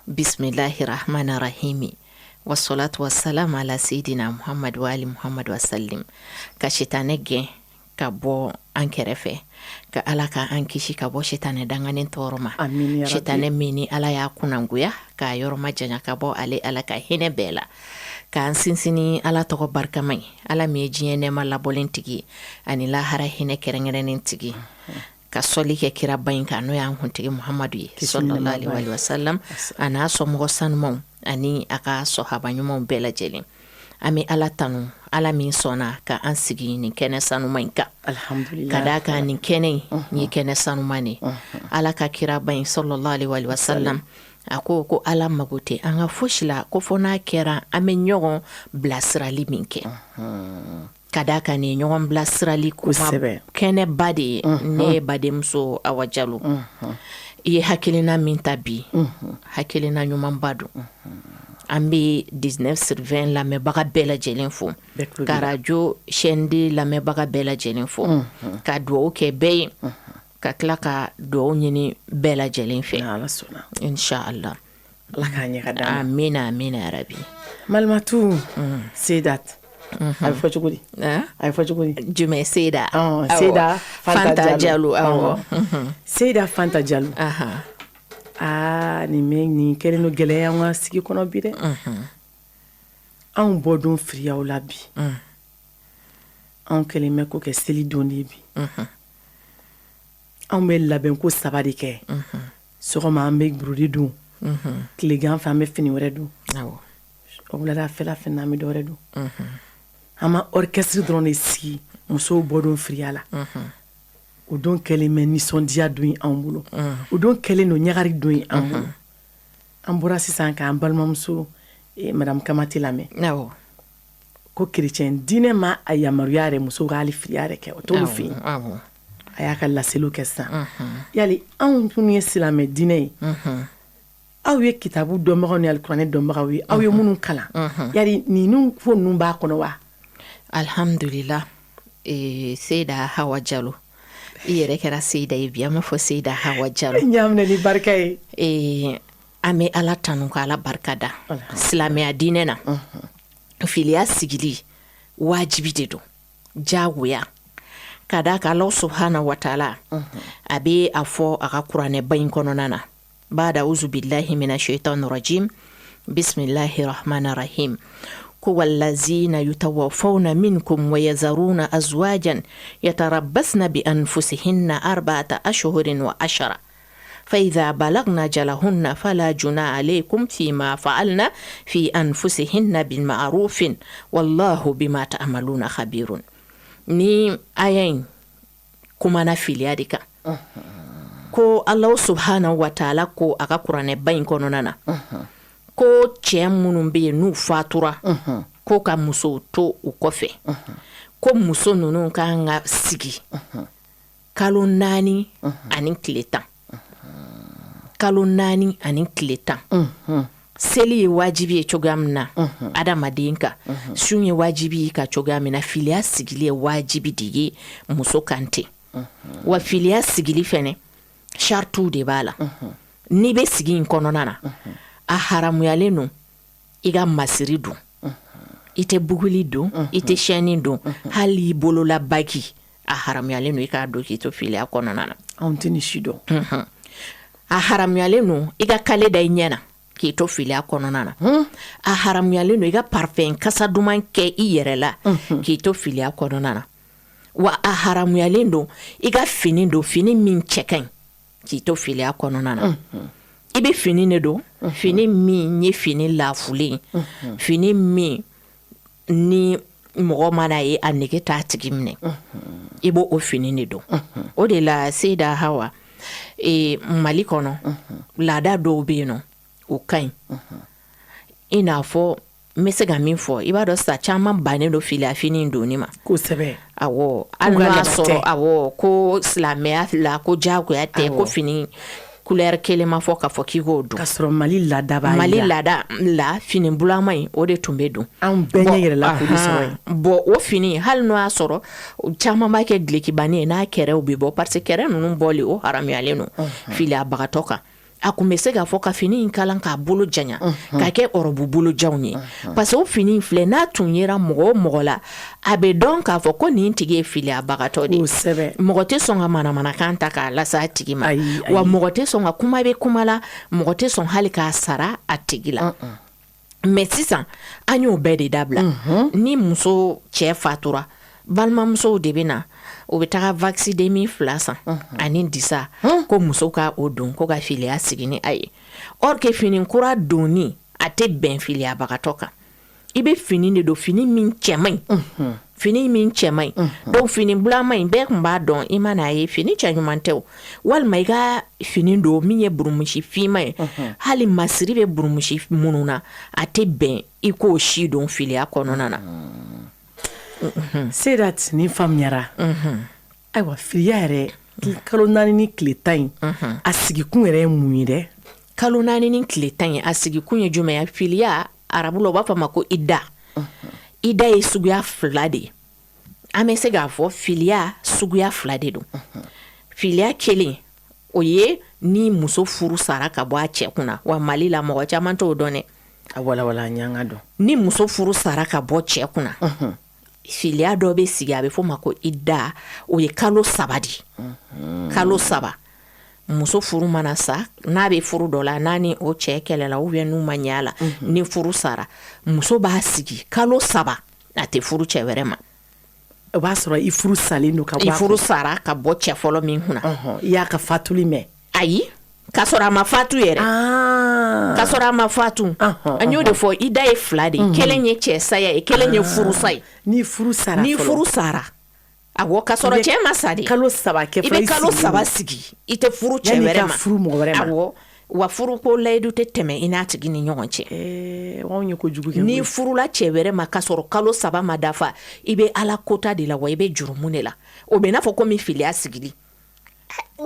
bisimilahi rahmani rahimi, wasalatu wasalam ala seyidina muhammad wa ali muhammad wasalim, ka sitanɛ gɛn ka bɔ an kɛrɛfɛ, ka Ala ka an kisi ka bɔ sitanɛ danganen tɔɔrɔ ma. Amin ya Rabbi. Sitanɛ min ni Ala y'a kunnangoya k'a yɔrɔ majanya ka bɔ ale Ala ka hinɛ bɛɛ la, k'an sinsin ni Ala tɔgɔ barikama ye, Ala min ye diɲɛ nɛɛma labɔlen tigi ye ani lahara hinɛ kɛrɛnkɛrɛnnen tigi, ka sɔli kɛ kiraba in kan, n'o y'an kuntigi Muhamadu ye sallallahu alaihi wa sallam, a n'a sɔmɔgɔ sanumanw ani a ka sɔhaba ɲumanw bɛɛ lajɛlen. An bɛ Ala tanu, Ala min sɔnna ka an sigi nin kɛnɛ sanuma in kan. Alhamdulillah. Ka d'a kan nin kɛnɛ in nin ye kɛnɛ sanuma de ye. Ala ka kiraba in sallallahu alaihi wa sallam, a ko ko Ala mago tɛ an ka fosi la ko fo n'a kɛra an bɛ ɲɔgɔn bilasirali min kɛ. Ka d'a kan nin ye ɲɔgɔn bilasirali kuma kɛnɛba de ye. Ne badenmuso Awa Jalo, i ye hakilina min ta bi, hakilina ɲumanba don. An bɛ 19 sur 20 lamɛnbaga bɛɛ lajɛlen fo, ka radio chaîne 2 lamɛnbaga bɛɛ lajɛlen fo, ka dugawu kɛ bɛɛ ye, ka tila ka dugawu ɲini bɛɛ lajɛlen fɛ. Inshallah. Ala k'a ɲɛ ka d'an ma. Amina amina yarabi. Malimatu Sedat, a bɛ fɔ cogo di? A bɛ fɔ cogo di? Jumɛn Seyida? Seyida Fanta Jalo, awɔ. Seyida Fanta Jalo. Aa, nin bɛ nin kɛlen don gɛlɛya an ka sigi kɔnɔ bi dɛ. Anw bɔ don firiyaw la bi. Anw kɛlen bɛ ko kɛ seli don de ye bi. Anw bɛ labɛn ko saba de kɛ. Sɔgɔma an bɛ burudi dun, tilegan fɛ an bɛ fini wɛrɛ dun, wuladafɛla fɛnɛ an bɛ dɔ wɛrɛ dun. An ma orchestre dɔrɔn de sigi musow bɔ don firiya la. O don kɛlen bɛ nisɔndiya don ye anw bolo, o don kɛlen don ɲagari don ye an bolo. An bɔra sisan k'an balimamuso madame Kamate lamɛn ko chrétien diinɛ ma a yamaruya yɛrɛ musow ka hali firiya yɛrɛ kɛ, o t'olu fɛ yen. A y'a ka laseliw kɛ sisan. Yali anw minnu ye silamɛ diinɛ ye, aw ye kitabu dɔnbagaw ni alikuranɛ dɔnbagaw ye, aw ye minnu kalan, yali ninnu ko ninnu b'a kɔnɔ wa? Alhamdulillah. Seyida Hawa Jalo, i yɛrɛ kɛra Seyida ye bi, an b'a fɔ Seyida Hawa Jalo. N y'a minɛ ni barika ye. An bɛ Ala tanu ka Ala barika da. Silamɛya diinɛ na, filiya sigili wajibi de don, jagoya, ka d'a kan Ala subhana wa taala a bɛ a fɔ a ka kuranɛba in kɔnɔna na, bada uzu billahi mina shaitan rajim, bismillahi rahmani rahim, ko wallazina yutawaffawna minkum wa yazaruna azwajan yatarabbasna bi anfusihinna arba'ata ashhurin wa ashara fa idha balagna ajalahunna fala junaha alaykum fima fa'alna fi anfusihinna bil ma'rufin wallahu bima ta'maluna khabirun. Ni aya in kumana filiya de kan, ko Allahu subhanahu wa ta'ala ko a ka kuranɛba in kɔnɔna na, ko cɛ minnu bɛ yen n'u fatura, ko ka musow to u kɔfɛ, ko muso ninnu ka kan ka sigi kalo 4 ani tile 10. Kalo 4 ani tile 10. Seli ye wajibi ye cogoya min na adamaden kan, sun ye wajibi ye ka cogoya min na, filiya sigili ye wajibi de ye muso kan ten. Wa filiya sigili fɛnɛ saritiw de b'a la. N'i bɛ sigi in kɔnɔna na, a haramuyalen don i ka masiri don, i tɛ buguli don, i tɛ sɛni don, hali i bolola bagi a haramuyalen don i k'a don k'i to filiya kɔnɔna na. Anw tɛ nin si dɔn. A haramuyalen don i ka kale da i ɲɛ na k'i to filiya kɔnɔna na. A haramuyalen don i ka parfum kasa duman kɛ i yɛrɛ la k'i to filiya kɔnɔna na. Wa a haramuyalen don i ka fini don, fini min cɛ ka ɲi, k'i to filiya kɔnɔna na. I bɛ fini de don, fini min ye fini lafulen, fini min ni mɔgɔ mana ye a nege t'a tigi minɛ, i b'o o fini de don. O de la, Seyida Hawa, Mali kɔnɔ, laada dɔw bɛ yen nɔ, o ka ɲi. I n'a fɔ n bɛ se ka min fɔ, i b'a dɔn sisan caman bannen don filiya fini donni ma. Kosɛbɛ. Awɔ, hali n'a y'a sɔrɔ, awɔ, ko silamɛya la ko diyagoya tɛ ko fini couleur kelen ma fɔ k'a fɔ k'i k'o don. K'a sɔrɔ Mali laada b'a Mali laada la, fini bulama in, o de tun bɛ don. Anw bɛɛ ɲɛ yɛlɛla k'o de sɔrɔ yen. Bon, o fini, hali n'o y'a sɔrɔ caman b'a kɛ dulokibanin ye, n'a kɛrɛw bɛ bɔ, parce que kɛrɛ ninnu bɔli, o haramuyalen don filiyabagatɔ kan. A tun bɛ se k'a fɔ ka fini in kalan k'a bolo janya, k'a kɛ ɔrɔbu bolojanw ye, parce que o fini in filɛ, n'a tun yera mɔgɔ o mɔgɔ la, a bɛ dɔn k'a fɔ ko nin tigi ye filiyabagatɔ de ye. Mɔgɔ tɛ sɔn ka manamanakan ta k'a lase a tigi ma, wa mɔgɔ tɛ sɔn ka kuma bɛ kuma la, mɔgɔ tɛ sɔn hali k'a sara a tigi la. Mais sisan an y'o bɛɛ de dabila. Ni muso cɛ fatura, balimamusow de bɛ na, u bɛ taga wax demi fila san ani disa, ko muso ka o don, ko ka filiya sigi ni a ye. Or que fini kura donni, a tɛ bɛn filiyabagatɔ kan. I bɛ fini de don, fini min cɛ man ɲi, fini min cɛ man ɲi. Donc fini bulama in, bɛɛ tun b'a dɔn, i mana ye, fini cɛ ɲuman tɛ. Walima i ka fini don min ye burumusi finma ye, hali masiri bɛ burumusi minnu na, a tɛ bɛn i k'o si don filiya kɔnɔna na. Seyida, nin faamuyara. Ayiwa, filiya yɛrɛ, kalo 4 ni tile 10 in, a sigikun yɛrɛ ye mun ye dɛ? Kalo 4 ni tile 10 ye, a sigikun ye jumɛn ye? Filiya, arabu la u b'a fɔ a ma ko ida. Ida ye suguya fila de ye. An bɛ se k'a fɔ filiya suguya fila de don. Filiya kelen, o ye ni muso furu sara ka bɔ a cɛ kunna. Wa Mali la, mɔgɔ caman t'o dɔn dɛ. A walawala an ka dɔn. Ni muso furu sara ka bɔ cɛ kunna, filiya dɔ bɛ sigi, a bɛ f'o ma ko ida. O ye kalo 3 de ye. Kalo 3, muso furu mana sa, n'a bɛ furu dɔ la, n'a ni o cɛ kɛlɛla ou bien n'u ma ɲɛ a la, ni furu sara, muso b'a sigi kalo 3, a tɛ furu cɛ wɛrɛ ma. O b'a sɔrɔ i furu salen don ka bɔ. I furu sara ka bɔ cɛ fɔlɔ min kunna. I y'a ka fatuli mɛn. Ayi, k'a sɔrɔ a ma fatu yɛrɛ, k'a sɔrɔ a ma fatu. An y'o de fɔ, ida ye fila de ye: kelen ye cɛ saya ye, kelen ye furusa ye. Ni furu sara. Ni furu sara, awɔ, k'a sɔrɔ cɛ ma sa de. Kalo 3 kɛ. I bɛ kalo 3 sigi, i tɛ furu cɛ wɛrɛ ma. Furu mɔgɔ wɛrɛ ma. Awɔ, wa furuko layidu tɛ tɛmɛ i n'a tigi ni ɲɔgɔn cɛ. Anw ye kojugu kɛ. N'i furula cɛ wɛrɛ ma k'a sɔrɔ kalo 3 ma dafa, i bɛ Ala kota de la, wa i bɛ jurumu de la. O bɛ n'a fɔ komi filiya sigili,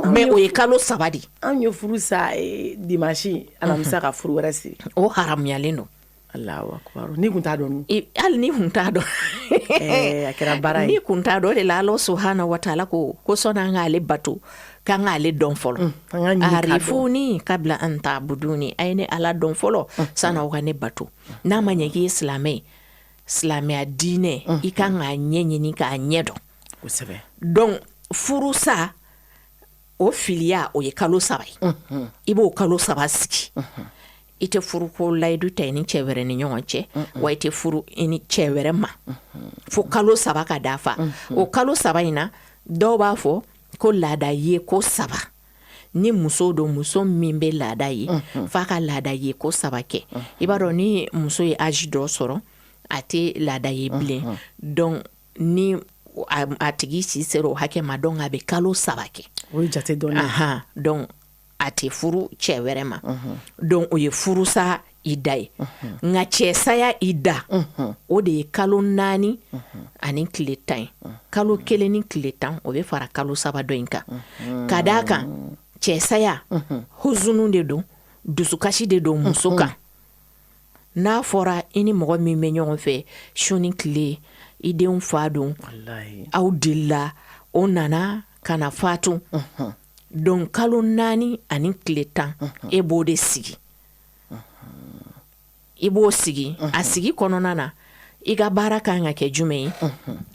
mais o ye kalo 3 de. Anw ye furu sa dimanche, alamisa ka furu wɛrɛ siri. O haramuyalen don. Allahu akbar, n'i kun t'a dɔn. Hali ni kun t'a dɔn. A kɛra baara ye. Ni kun t'a dɔn. O de la Ala subahana wa taala ko sɔnni an k'ale bato, k'an k'ale dɔn fɔlɔ. Arifuni kabila an ta'buduni, a ye ne Ala dɔn fɔlɔ sanni aw ka ne bato. N'a ma ɲɛ k'i ye silamɛ ye, silamɛya diinɛ, i kan k'a ɲɛ ɲini k'a ɲɛ dɔn. Kosɛbɛ. Donc furusa, o filiya, o ye kalo 3 ye. I b'o kalo 3 sigi, i tɛ furuko layidu ta i ni cɛ wɛrɛ ni ɲɔgɔn cɛ, wa i tɛ furu i ni cɛ wɛrɛ ma fo kalo 3 ka dafa. O kalo 3 in na, dɔw b'a fɔ ko laada ye ko saba. Ni muso don, muso min bɛ laada ye, f'a ka laada ye ko saba kɛ. I b'a dɔn, ni muso ye âge dɔ sɔrɔ, a tɛ laada ye bilen. Donc ni a tigi si sera o hakɛ ma, donc a bɛ kalo 3 kɛ. O ye jate dɔɔnin. Donc a tɛ furu cɛ wɛrɛ ma. Donc o ye furusa ida ye. Nka cɛsaya ida, o de ye kalo 4 ani tile 10 ye. Kalo 1 ni tile 10, o bɛ fara kalo 3 dɔ in kan. Ka d'a kan, cɛsaya, huzunu de don, dusukasi de don muso kan. N'a fɔra i ni mɔgɔ min bɛ ɲɔgɔn fɛ su ni tile, i denw fa don, aw delila, o nana ka na fatu. Donc kalo 4 ani tile 10, e b'o de sigi. I b'o sigi. A sigi kɔnɔna na, i ka baara ka kan ka kɛ jumɛn ye?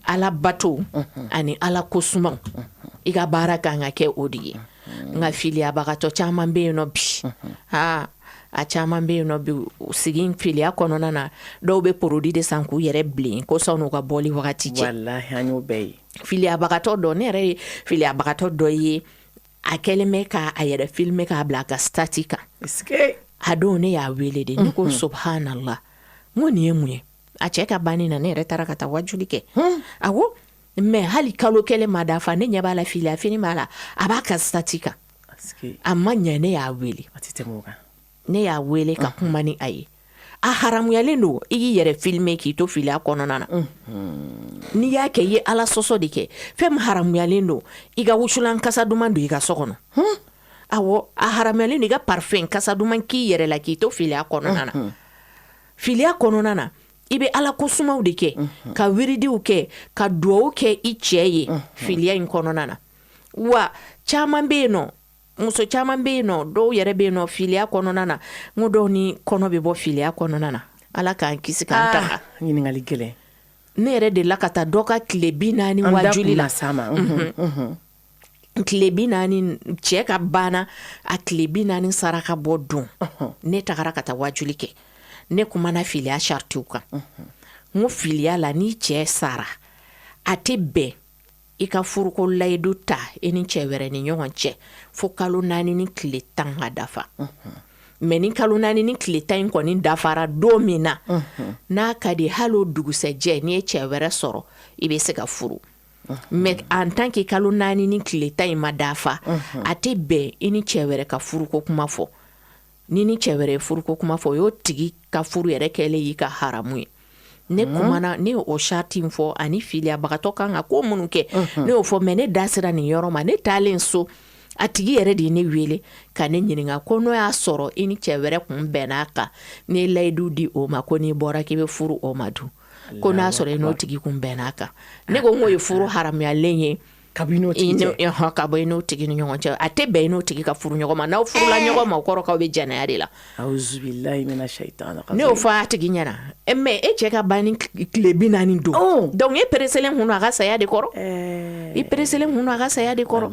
Ala bato ani Ala kosumaw, i ka baara ka kan ka kɛ o de ye. Nka filiyabagatɔ caman bɛ yen nɔ bi, aa, a caman bɛ yen nɔ bi, sigi filiya kɔnɔna na, dɔw bɛ produit de san k'u yɛrɛ bilen ko sɔnni ka bɔli wagati cɛ. Walahi, an y'o bɛɛ ye. Filiyabagatɔ dɔ, ne yɛrɛ ye filiyabagatɔ dɔ ye. A kɛlen bɛ k'a yɛrɛ filmer k'a bila a ka statut kan. A don ne y'a wele de, ne ko subhanallah, n ko nin ye mun ye? A cɛ ka banni na, ne yɛrɛ taara ka taa wajuli kɛ. Awɔ, mais hali kalo kelen ma dafa, ne ɲɛ b'a la filiya fini b'a la, a b'a ka statut kan. A ma ɲɛ, ne y'a wele. Ne y'a wele ka kuma ni a ye. A haramuyalen don i k'i yɛrɛ filmer k'i to filiya kɔnɔna na. N'i y'a kɛ, i ye Ala sɔsɔ de kɛ. Fɛn min haramuyalen don, i ka wusulan kasa duman don i ka so kɔnɔ. Awɔ, a haramuyalen don i ka parfum kasa duman k'i yɛrɛ la k'i to filiya kɔnɔna na. Filiya kɔnɔna na, i bɛ Ala ko sumaw de kɛ, ka wiridiw kɛ, ka duwawu kɛ i cɛ ye filiya in kɔnɔna na. Wa caman bɛ yen nɔ, muso caman bɛ yen nɔ, dɔw yɛrɛ bɛ yen nɔ filiya kɔnɔna na, n ko dɔw ni kɔnɔ bɛ bɔ filiya kɔnɔna na. Ala k'an kisi k'an tanga. Ɲininkali gɛlɛn. Ne yɛrɛ delila ka taa dɔ ka tile 40 wajuli la. Tile 40, cɛ ka banna a tile 40 saraka bɔ don. Ne tagara ka taa wajuli kɛ. Ne kumana filiya saritiw kan. N ko filiya la, ni cɛ sara, a tɛ bɛn i ka furuko layidu ta i ni cɛ wɛrɛ ni ɲɔgɔn cɛ fo kalo 4 ni tile 10 ka dafa. Mais ni kalo 4 ni tile 10 in kɔni dafara don min na, n'a ka di hali o dugusɛjɛ, n'i ye cɛ wɛrɛ sɔrɔ, i bɛ se ka furu. Mais en tant que kalo 4 ni tile 10 in ma dafa, a tɛ bɛn i ni cɛ wɛrɛ ka furuko kuma fɔ. Ni ni cɛ wɛrɛ ye furuko kuma fɔ, o y'o tigi ka furu yɛrɛ kɛlen y'i ka haramu ye. Ne kumana, ne y'o sariti in fɔ, ani filiyabagatɔ kan ka ko minnu kɛ, ne y'o fɔ. Mais ne da sera nin yɔrɔ ma, ne taalen so, a tigi yɛrɛ de ye ne wele ka ne ɲininka ko n'o y'a sɔrɔ i ni cɛ wɛrɛ kun bɛnn'a kan, n'i ye layidu di o ma ko n'i bɔra k'i bɛ furu o ma dun, ko n'a sɔrɔ i n'o tigi kun bɛnn'a kan. Ne ko n k'o ye furu haramuyalen ye ka bɔ i n'o tigi cɛ. Ka bɔ i n'o tigi ni ɲɔgɔn cɛ. A tɛ bɛn i n'o tigi ka furu ɲɔgɔn ma. N'aw furula ɲɔgɔn ma, o kɔrɔ k'aw bɛ jɛnɛya de la. Awuzubilayi mina shayitani. Ne y'o fɔ a tigi ɲɛna. Mais e cɛ ka ban ni tile 40 don. Donc e pereselen kun don a ka saya de kɔrɔ. I pereselen kun don a ka saya de kɔrɔ.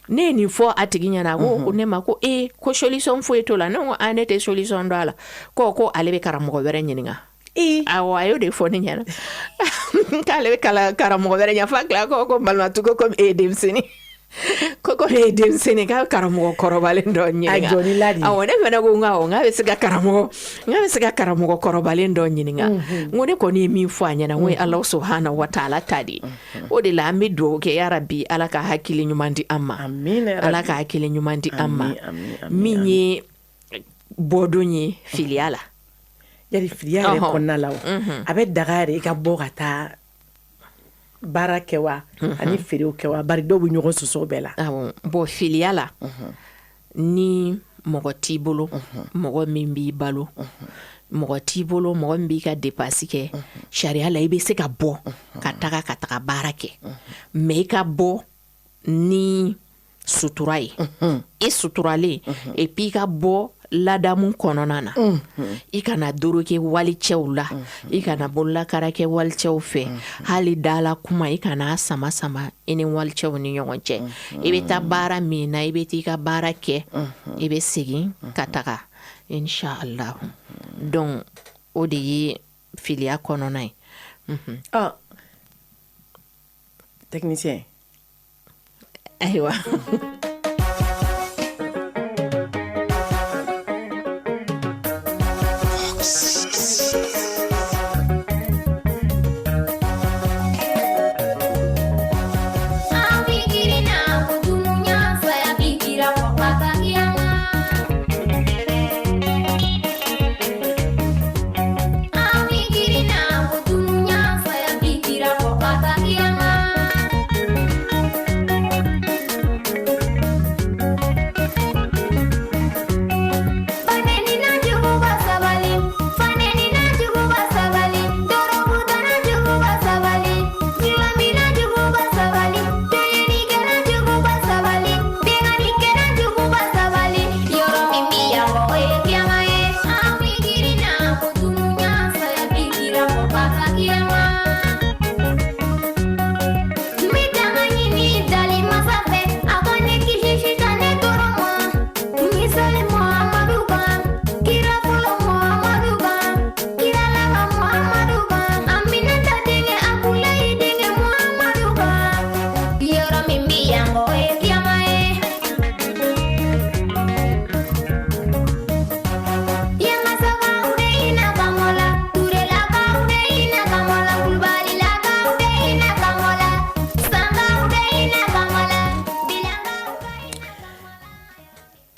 Ne ye nin fɔ a tigi ɲɛna, a ko ne ma ko ee, ko solution foyi t'o la. Ne ko a, ne tɛ solution dɔn a la. Ko ale bɛ karamɔgɔ wɛrɛ ɲininka. Awɔ, a y'o de fɔ ne ɲɛna k'ale bɛ karamɔgɔ wɛrɛ ɲɛ. F'a tila ko Malimatu, ko komi e ye denmisɛnnin, ko e ye denmisɛnnin, k'a bɛ karamɔgɔ kɔrɔbalen dɔ ɲininka. A jɔ ni la de. Awɔ, ne fana ko n ko awɔ, n k'a bɛ se ka karamɔgɔ, n k'a bɛ se ka karamɔgɔ kɔrɔbalen dɔ ɲininka. N ko ne kɔni ye min fɔ a ɲɛna, n ko ye Ala subahana wa taala ta de ye. O de la an bɛ dugawu kɛ, yarabi Ala ka hakili ɲuman di an ma. Ala ka hakili ɲuman di an ma. Min ye bɔdon ye filiya la. Yali filiya yɛrɛ kɔnɔna la, a bɛ daga yɛrɛ i ka bɔ ka taa baara kɛ wa, ani feerew kɛ wa? Bari dɔw bɛ ɲɔgɔn sɔsɔ bɛɛ la. Bon, filiya la, ni mɔgɔ t'i bolo, mɔgɔ min b'i balo, mɔgɔ t'i bolo, mɔgɔ min b'i ka dépense kɛ, sariya la i bɛ se ka bɔ ka taga baara kɛ. Mais i ka bɔ ni sutura ye, i suturalen, et puis i ka bɔ ladamu kɔnɔna na. I kana doroke walicɛw la, i kana bololakara kɛ walicɛw fɛ, hali dala kuma i kana sama sama i ni walicɛw ni ɲɔgɔn cɛ. I bɛ taa baara min na, i bɛ taa i ka baara kɛ, i bɛ segin ka taga, inshallah. Donc o de ye filiya kɔnɔna ye. Technicien. Ayiwa.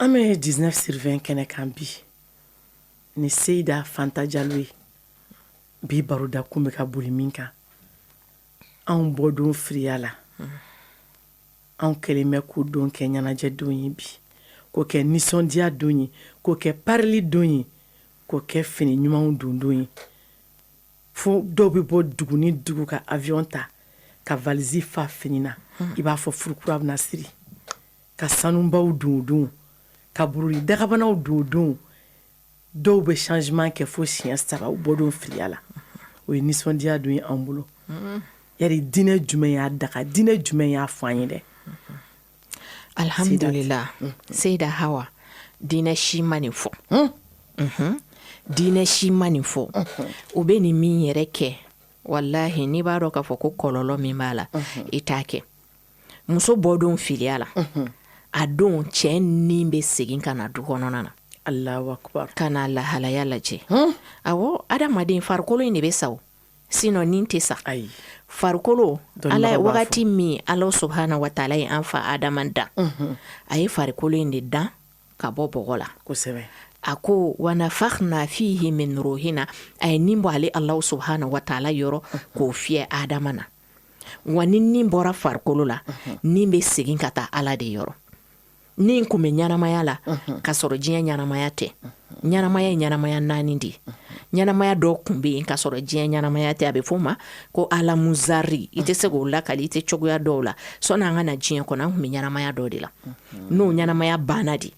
An bɛ 19 sur 20 kɛnɛ kan bi ni Seyida Fanta Jalo ye. Bi baroda kun bɛ ka boli min kan, anw bɔdon firiya la, anw kɛlen bɛ k'o don kɛ ɲɛnajɛ don ye bi, k'o kɛ nisɔndiya don ye, k'o kɛ parili don ye, k'o kɛ fini ɲumanw don don ye. Fo dɔw bɛ bɔ dugu ni dugu ka avion ta ka valise fa fini na, i b'a fɔ furukura bɛna siri, ka sanubaw don o don, ka bururi dagabanaw don o don. Dɔw bɛ changement kɛ fo siɲɛ saba u bɔdon firiya la. O ye nisɔndiya don ye anw bolo. Yari diinɛ jumɛn y'a daga, diinɛ jumɛn y'a fɔ an ye dɛ? Alhamdulillah, Seyida Hawa, diinɛ si ma nin fɔ. Diinɛ si ma nin fɔ. U bɛ nin min yɛrɛ kɛ, walahi n'i b'a dɔn k'a fɔ ko kɔlɔlɔ min b'a la, i t'a kɛ. Muso bɔdon filiya la, a don cɛ ni bɛ segin ka na du kɔnɔna na. Allahu akbar. Ka na lahalaya lajɛ. Awɔ, adamaden farikolo in de bɛ sa o. Sinon ni tɛ sa. Ayi. Farikolo, Ala ye wagati min Ala subahana wa taala ye an fa Adama dan, a ye farikolo in de dan ka bɔ bɔgɔ la. Kosɛbɛ. A ko wa nafakhna fihi min ruhina, a ye ni bɔ ale Ala subahana wa taala yɔrɔ k'o fiyɛ Adama na. Wa ni ni bɔra farikolo la, ni bɛ segin ka taa Ala de yɔrɔ. Ni kun bɛ ɲɛnamaya la ka sɔrɔ diɲɛ ɲɛnamaya tɛ. Ɲɛnamaya ye ɲɛnamaya naani de ye. Ɲɛnamaya dɔ kun bɛ yen ka sɔrɔ diɲɛ ɲɛnamaya tɛ, a bɛ f'o ma ko alamuzari. I tɛ se k'o lakali, i tɛ cogoya dɔw la. Sɔnni an ka na diɲɛ kɔnɔ, an kun bɛ ɲɛnamaya dɔ de la. N'o ɲɛnamaya banna de,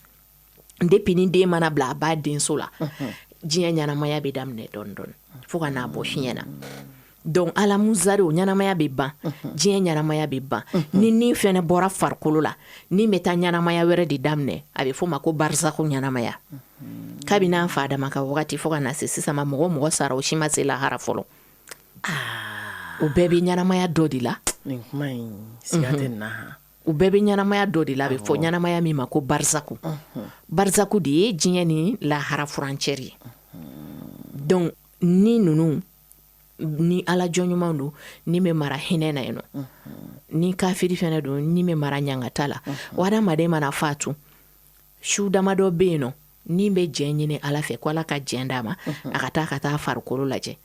depuis ni den mana bila a ba denso la, diɲɛ ɲɛnamaya bɛ daminɛ dɔɔni dɔɔni fo ka n'a bɔ fiɲɛ na. Donc alamuzari, o ɲɛnamaya bɛ ban, diɲɛ ɲɛnamaya bɛ ban. Ni ni fɛnɛ bɔra farikolo la, ni bɛ taa ɲɛnamaya wɛrɛ de daminɛ, a bɛ f'o ma ko barizako ɲɛnamaya. Kabini an fa Adama ka wagati fo ka na se sisan ma, mɔgɔ mɔgɔ sara, o si ma se lahara fɔlɔ. O bɛɛ bɛ ɲɛnamaya dɔ de la. Nin kuma in siga tɛ nin na. U bɛɛ bɛ ɲɛnamaya dɔ de la, a bɛ fɔ ɲɛnamaya min ma ko barizako. Barizako de ye diɲɛ ni lahara furancɛri ye. Donc ni ninnu ni ala jɔn ɲuman don, ni bɛ mara hinɛ na yen nɔ. Ni kafiri fɛnɛ don, ni bɛ mara ɲangata la. Wa adamaden mana fatu, su damadɔ bɛ yen nɔ, ni bɛ jɛn ɲini Ala fɛ ko Ala ka jɛn d'a ma, a ka taa ka taa farikolo lajɛ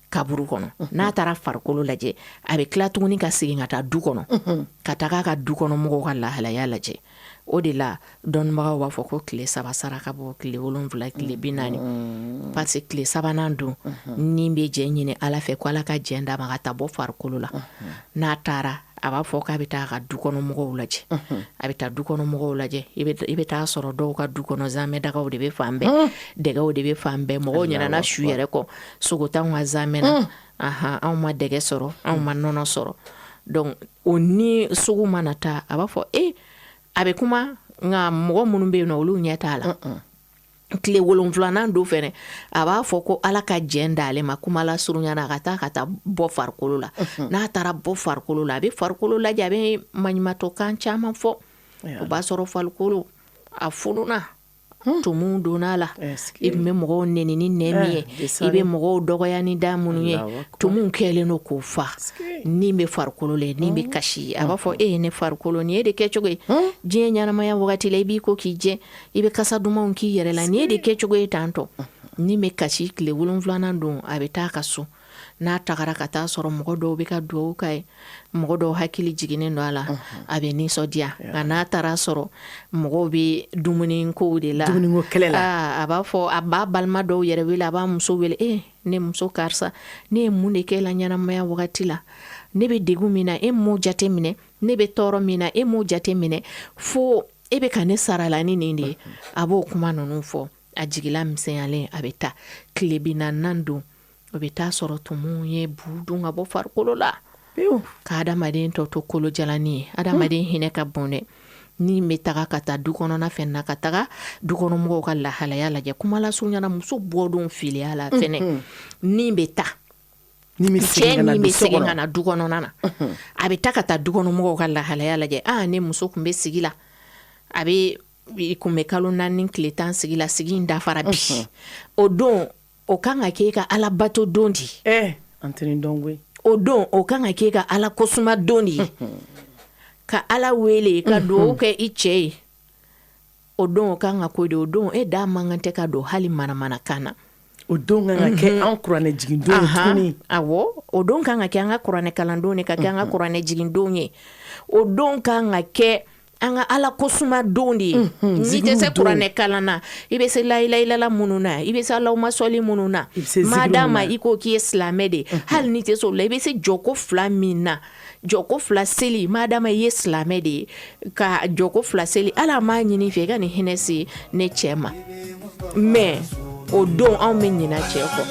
kaburu kɔnɔ. N'a taara farikolo lajɛ, a bɛ tila tuguni ka segin ka taa du kɔnɔ, ka taga ka du kɔnɔ mɔgɔw ka lahalaya lajɛ. O de la dɔnnibagaw b'a fɔ ko tile saba saraka bɔ, tile 7, tile 40, parce que tile sabanan don, ni bɛ jɛn ɲini Ala fɛ ko Ala ka jɛn d'a ma ka taa bɔ farikolo la. N'a taara, a b'a fɔ k'a bɛ taa ka du kɔnɔ mɔgɔw lajɛ. A bɛ taa du kɔnɔ mɔgɔw lajɛ, i bɛ taa sɔrɔ dɔw ka du kɔnɔ zamɛdagaw de bɛ fan bɛɛ, dɛgɛw de bɛ fan bɛɛ. Mɔgɔw ɲinɛna su yɛrɛ kɔ, sogo t'anw ka zamɛ na, anw ma dɛgɛ sɔrɔ, anw ma nɔnɔ sɔrɔ. Donc o ni sugu mana taa, a b'a fɔ e a bɛ kuma, nka mɔgɔ minnu bɛ yen nɔ, olu ɲɛ t'a la. Tile 7nan don fɛnɛ, a b'a fɔ ko Ala ka jɛn d'ale ma, kuma lasurunya na, a ka taa ka taa bɔ farikolo la. N'a taara bɔ farikolo la, a bɛ farikolo lajɛ, a bɛ maɲumatɔkan caman fɔ. O b'a sɔrɔ farikolo a fununa, tumuw donna a la. I tun bɛ mɔgɔw neni ni nɛn min ye, i bɛ mɔgɔw dɔgɔya ni da minnu ye, tumuw kɛlen don k'o fa. Ni bɛ farikolo la, ni bɛ kasi. A b'a fɔ e ye ne farikolo, nin ye de kɛcogo ye. Diɲɛ ɲɛnamaya wagati la, i b'i ko k'i jɛ, i bɛ kasa dumanw k'i yɛrɛ la, nin ye de kɛcogo ye tantɔ. Ni bɛ kasi. Tile 7nan don, a bɛ taa ka so. N'a tagara ka taa sɔrɔ mɔgɔ dɔw bɛ ka dugawu k'a ye, mɔgɔ dɔw hakili jiginnen don a la, a bɛ nisɔndiya. Nka n'a taara sɔrɔ mɔgɔw bɛ dumuni kow de la, dumuniko kɛlɛ la, a b'a fɔ, a b'a balima dɔw yɛrɛ wele, a b'a muso wele, e ne muso karisa, ne ye mun de kɛ la ɲɛnamaya wagati la? Ne bɛ degun min na, e m'o jate minɛ. Ne bɛ tɔɔrɔ min na, e m'o jate minɛ, fo e bɛ ka ne sara la ni nin de ye. A b'o kuma ninnu fɔ, a jigila misɛnyalen, a bɛ taa. Tile 40nan don, o bɛ taa sɔrɔ tumuw ye bu dun ka bɔ farikolo la, ka adamaden tɔ to kolo jalanin ye. Adamaden hinɛ ka bon dɛ. Ni bɛ taga ka taa du kɔnɔna fɛ na, ka taga du kɔnɔ mɔgɔw ka lahalaya lajɛ, kuma lasurunya na, muso bɔdon filiya la fɛnɛ, ni bɛ taa, cɛ ni bɛ segin ka na du kɔnɔna na, a bɛ taa ka taa du kɔnɔ mɔgɔw ka lahalaya lajɛ. Aa, ne muso tun bɛ sigi la, a bɛ kun bɛ kalo 4 tile 10 sigi la, sigi in dafara bi. O don, o kan ka k'e ka ala bato don di. An tɛ nin dɔn koyi. O don, o kan ka k'e ka ala kosuma don di, ka ala wele, ka dugawu kɛ i cɛ ye. O don o kan ka ko de, o don e da man kan tɛ ka don hali manamanakan na. O don kan ka kɛ an kuranɛ jigin don tuguni. Awɔ, o don kan ka kɛ an ka kuranɛ kalandon de, ka kɛ an ka kuranɛ jigin don ye. O don kan ka kɛ an ka Ala kosuma don de ye. N'i tɛ se kuranɛ kalan na, i bɛ se layilayilala minnu na, i bɛ se Allahumma sɔli minnu na, madama i ko k'i ye silamɛ de, hali n'i tɛ se o la, i bɛ se jɔko fila min na, jɔko fila seli, madama i ye silamɛ de ye, ka jɔko fila seli. Ala m'a ɲini i fɛ i ka nin hinɛ se ne cɛ ma, mais o don anw bɛ ɲina cɛ kɔ.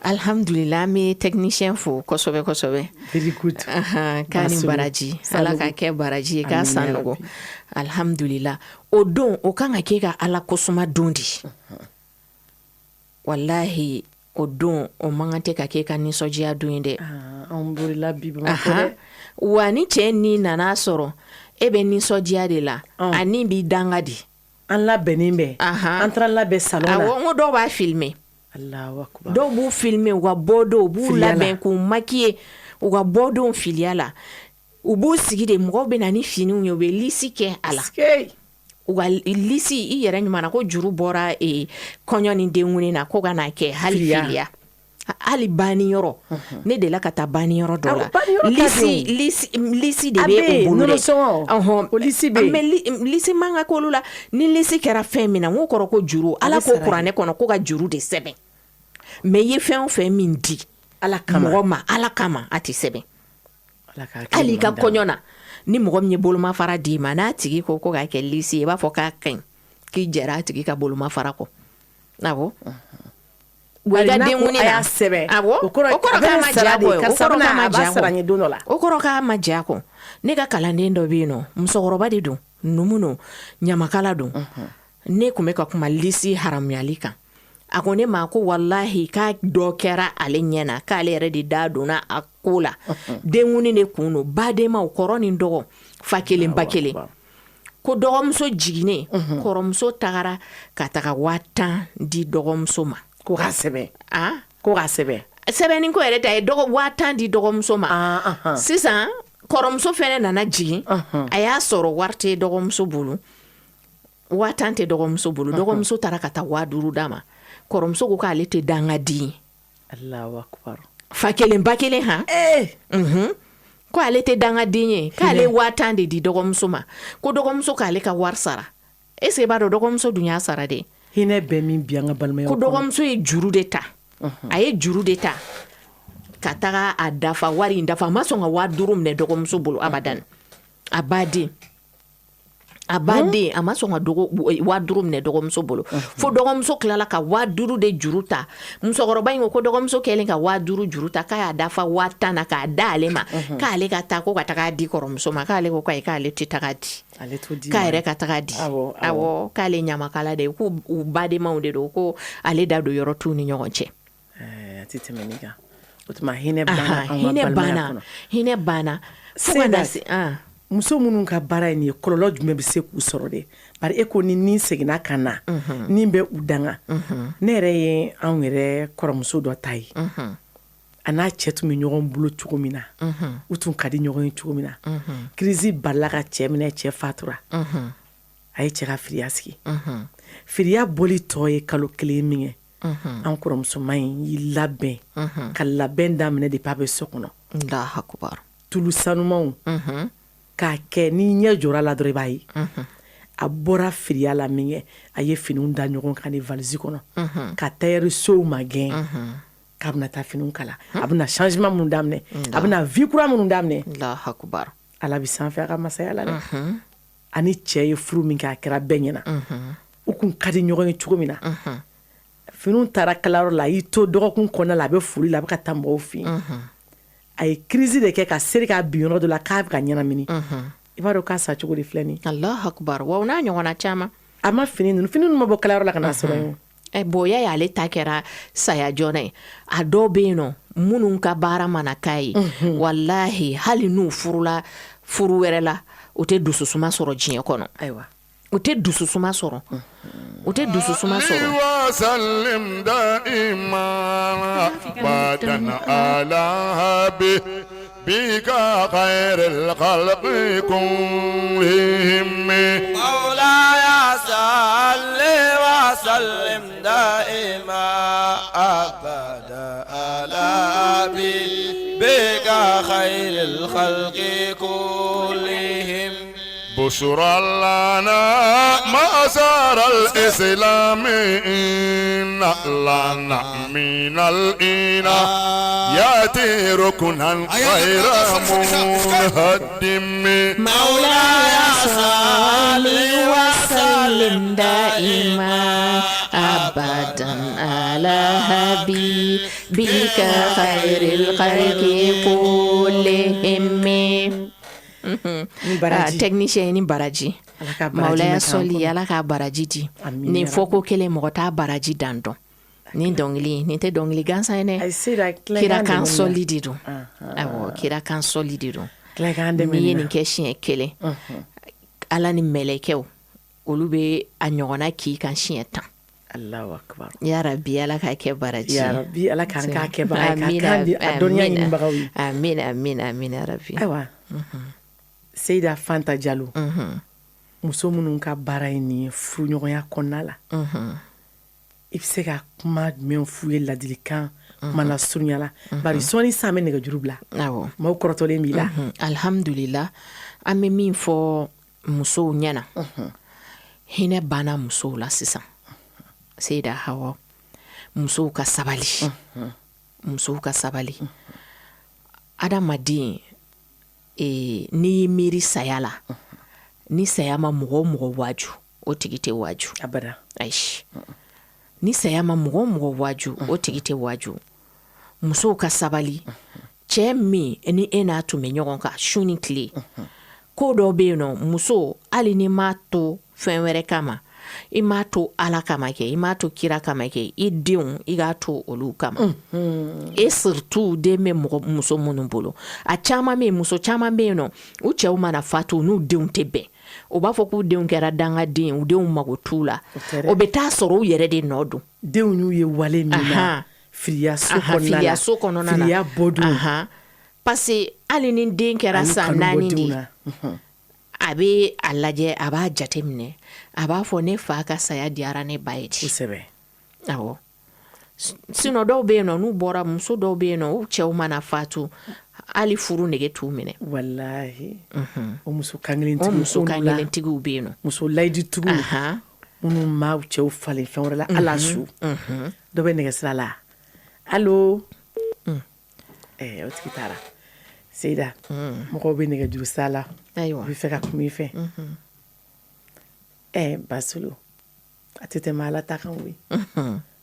Alhamdulila, an bɛ technicien fo kosɛbɛ kosɛbɛ. Very good. K'a ni baraji, Ala ka kɛ baraji ye, k'a san nɔgɔ. Alhamdulila, o don o kan ka kɛ ka Ala kosuma don de. Walahi, o don o man kan tɛ ka kɛ ka nisɔndiya don ye dɛ. Anw bolila bi Bamakɔ dɛ. Wa ni cɛ ni nana sɔrɔ e bɛ nisɔndiya de la, a ni b'i danga di. An labɛnnen bɛ, an taara labɛn salon na. Awɔ, n ko dɔw b'a filmer. Allahu akbar. Dɔw b'u filmer u ka bɔ don, u b'u labɛn k'u maquiller u ka bɔ don filiya la. U b'u sigi de, mɔgɔw bɛ na ni finiw ye, u bɛ lisi kɛ a la. U ka lisi, i yɛrɛ ɲuman na ko juru bɔra kɔɲɔ ni denkundi na ko ka n'a kɛ hali filiya, hali banni yɔrɔ. Ne delila ka taa banni yɔrɔ dɔ la, lisi de bɛ u bolo dɛ. O lisi bɛ yen. Mais lisi man ka k'olu la. Ni lisi kɛra fɛn min na, n ko kɔrɔ ko juru. Ala ko kuranɛ kɔnɔ ko ka juru de sɛbɛn, mais i ye fɛn o fɛn min di Ala kama, mɔgɔ ma Ala kama, a tɛ sɛbɛn. Hali i ka kɔɲɔ na, ni mɔgɔ min ye bolomafara d'i ma, n'a tigi ko ko k'a kɛ lisi ye, i b'a fɔ k'a ka ɲi, k'i jɛra a tigi ka bolomafara kɔ. Awɔ. Wa i ka denkundi na, a y'a sɛbɛn. Awɔ, o kɔrɔ k'a ma jɛ a kɔ, o kɔrɔ k'a ma jɛ a kɔ don dɔ la. O kɔrɔ k'a ma jɛ a kɔ. Ne ka kalanden dɔ bɛ yen nɔ, musokɔrɔba de don, numu don, ɲamakala don. Ne tun bɛ ka kuma lisi haramuyali kan. A ko ne ma ko walahi, k'a dɔ kɛra ale ɲɛ na, k'ale yɛrɛ de da donna a ko la. Denkundi de kun don, badenmaw, kɔrɔ ni dɔgɔ, fa kelen ba kelen. Ko dɔgɔmuso jiginnen, kɔrɔmuso tagara ka taga 10 000 di dɔgɔmuso ma. Ko ka sɛbɛn. Ko ka sɛbɛn. Sɛbɛnni ko yɛrɛ ta ye 10 000 di dɔgɔmuso ma. Sisan kɔrɔmuso fɛnɛ nana jigin, a y'a sɔrɔ wari tɛ dɔgɔmuso bolo, 10 000 tɛ dɔgɔmuso bolo. Dɔgɔmuso taara ka taa 5000 d'a ma. Kɔrɔmuso ko k'ale tɛ dangaden ye. Allahu akbar. Fa kelen ba kelen han. Ko ale tɛ dangaden ye, k'ale 10 000 de di dɔgɔmuso ma, ko dɔgɔmuso k'ale ka wari sara. Est ce que i b'a dɔn, dɔgɔmuso dun y'a sara de. Hinɛ bɛ min bi an ka balimaya. Ko dɔgɔmuso ye juru de ta, a ye juru de ta ka taga a dafa, wari in dafa. A ma sɔn ka 5000 minɛ dɔgɔmuso bolo abadan. A baden, a baden, a ma sɔn ka 5000 minɛ dɔgɔmuso bolo, fo dɔgɔmuso tilala ka 5000 de juru ta. Musokɔrɔba in ko ko dɔgɔmuso kɛlen ka 5000 juru ta, k'a y'a dafa 10 000 na k'a da ale ma, k'ale ka taa ko ka taga di kɔrɔmuso ma. K'ale ko k'ayi, k'ale tɛ taga di, k'a yɛrɛ ka taga di. Awɔ, k'ale ɲamakala de ye, k'u badenmaw de don, ko ale da don yɔrɔ t'u ni ɲɔgɔn cɛ. A tɛ tɛmɛ nin kan. O tuma hinɛ banna. Hinɛ banna, hinɛ banna fo ka na se. Muso minnu ka baara ye nin ye, kɔlɔlɔ jumɛn bɛ se k'u sɔrɔ dɛ? Bari e ko ni seginna ka na, ni bɛ u danga. Ne yɛrɛ ye anw yɛrɛ kɔrɔmuso dɔ ta ye, a n'a cɛ tun bɛ ɲɔgɔn bolo cogo min na, u tun ka di ɲɔgɔn ye cogo min na, crise balila ka cɛ minɛ, cɛ fatura. A ye cɛ ka firiya sigi. Firiya bɔli tɔ ye kalo kelen min kɛ, an kɔrɔmusoma in y'i labɛn ka labɛn daminɛ depuis a bɛ so kɔnɔ. Tulu sanumanw k'a kɛ, n'i ɲɛ jɔra la dɔrɔn i b'a ye. A bɔra firiya la min kɛ, a ye finiw da ɲɔgɔn kan ni valise kɔnɔ ka tailleur sow magɛn k'a bɛna taa finiw kala, a bɛna changement minnu daminɛ, a bɛna vie kura minnu daminɛ. Ala bɛ sanfɛ a ka masaya la dɛ. Ani cɛ ye furu min kɛ, a kɛra bɛɛ ɲɛna, u kun ka di ɲɔgɔn ye cogo min na. Finiw taara kalayɔrɔ la, a y'i to dɔgɔkun kɔnɔna la, a bɛ foli la, a bɛ ka taa mɔgɔw fɛ yen. A ye crise de kɛ ka seri k'a bin yɔrɔ dɔ la k'a bɛ ka ɲɛnamini. I b'a dɔn k'a sa cogo de filɛ nin ye. Allahu akbar. Wa o n'a ɲɔgɔnna caman. A ma fini ninnu, fini ninnu ma bɔ kalayɔrɔ la ka na sɔrɔ yen. Bon, ya y'ale ta kɛra saya joona ye. A dɔw bɛ yen nɔ minnu ka baara mana k'a ye, walahi, hali n'u furula furu wɛrɛ la, u tɛ dususuma sɔrɔ diɲɛ kɔnɔ. Ayiwa. U tɛ dususuma sɔrɔ. U tɛ dususuma sɔrɔ. وسلم دائما أبدا على حبيبك خير الخلق كلهم. مولاي صل وسلم دائما أبدا على حبيبك خير الخلق كلهم. بشرى لنا مسار الإسلام إن لنا من الإنا يأتي ركنا غير منهدم. مولاي صل وسلم دائما أبدا على حبيبك خير الخلق كلهم. Technicien ni baraji, Mawulaya sɔli, Ala k'a baraji di. Nin fɔko kelen, mɔgɔ t'a baraji dan dɔn. Nin dɔnkili nin tɛ dɔnkili gansan ye dɛ, kira kan sɔli de don. Awɔ, kira kan sɔli de don. N'i ye nin kɛ siɲɛ kelen, Ala ni mɛlɛkɛw olu bɛ a ɲɔgɔnna k'i kan siɲɛ 10. Allahu akbar. Ya Rabbi, Ala k'a kɛ baraji. Ya Rabbi, Ala k'an k'a kɛbaga ye, k'a di a dɔnniya ɲinibagaw ye. Amin, amin, amin ya Rabbi. Ayiwa, Seyida Fanta Jalo, muso minnu ka baara ye nin ye furuɲɔgɔnya kɔnɔna la, i bɛ se ka kuma jumɛn f'u ye, ladilikan, kuma lasurunya la, bari sɔɔni sisan an bɛ nɛgɛjuru bila? Awɔ. Maaw kɔrɔtɔlen b'i la. Alhamdulillah, an bɛ min fɔ musow ɲɛna, hinɛ banna musow la sisan. Seyida Hawa, musow ka sabali, musow ka sabali. Adamaden, n'i y'i miiri saya la, ni saya ma mɔgɔ o mɔgɔ waaju, o tigi tɛ waaju. Abada. Ayi, ni saya ma mɔgɔ o mɔgɔ waaju, o tigi tɛ waaju. Musow ka sabali. Cɛ min ni e n'a tun bɛ ɲɔgɔn kan su ni tile, ko dɔw bɛ yen nɔ, muso, hali n'i m'a to fɛn wɛrɛ kama, i m'a to Ala kama kɛ, i m'a to kira kama kɛ, i denw, i k'a to olu kama. Et surtout den bɛ mɔgɔ muso minnu bolo, a caman bɛ yen, muso caman bɛ yen nɔ, u cɛw mana fatu, n'u denw tɛ bɛn, u b'a fɔ k'u denw kɛra dangaden, u denw mago t'u la. O bɛ taa sɔrɔ u yɛrɛ de nɔ don. Denw y'u ye wale min na, filiya so kɔnɔna la, filiya so kɔnɔna la, filiya bɔdon. Parce que hali ni den kɛra san 4 de ye, a bɛ a lajɛ, a b'a jate minɛ, a b'a fɔ ne fa ka saya diyara ne ba ye di. Kosɛbɛ. Awɔ. Sinon dɔw bɛ yen nɔ, n'u bɔra, muso dɔw bɛ yen nɔ, u cɛw mana fatu, hali furu nege t'u minɛ. Walahi. O muso kankelentigiw. O muso kankelentigiw bɛ yen nɔ. Muso layidutigiw. Minnu ma cɛw falen fɛn wɛrɛ la, ala su. Dɔ bɛ nɛgɛ sira la. Allo. O tigi taara. Seyida, mɔgɔw bɛ nɛgɛjuru sira la. Ayiwa. U bɛ fɛ ka kuma i fɛ. Basulu, a tɛ tɛmɛ Ala ta kan koyi.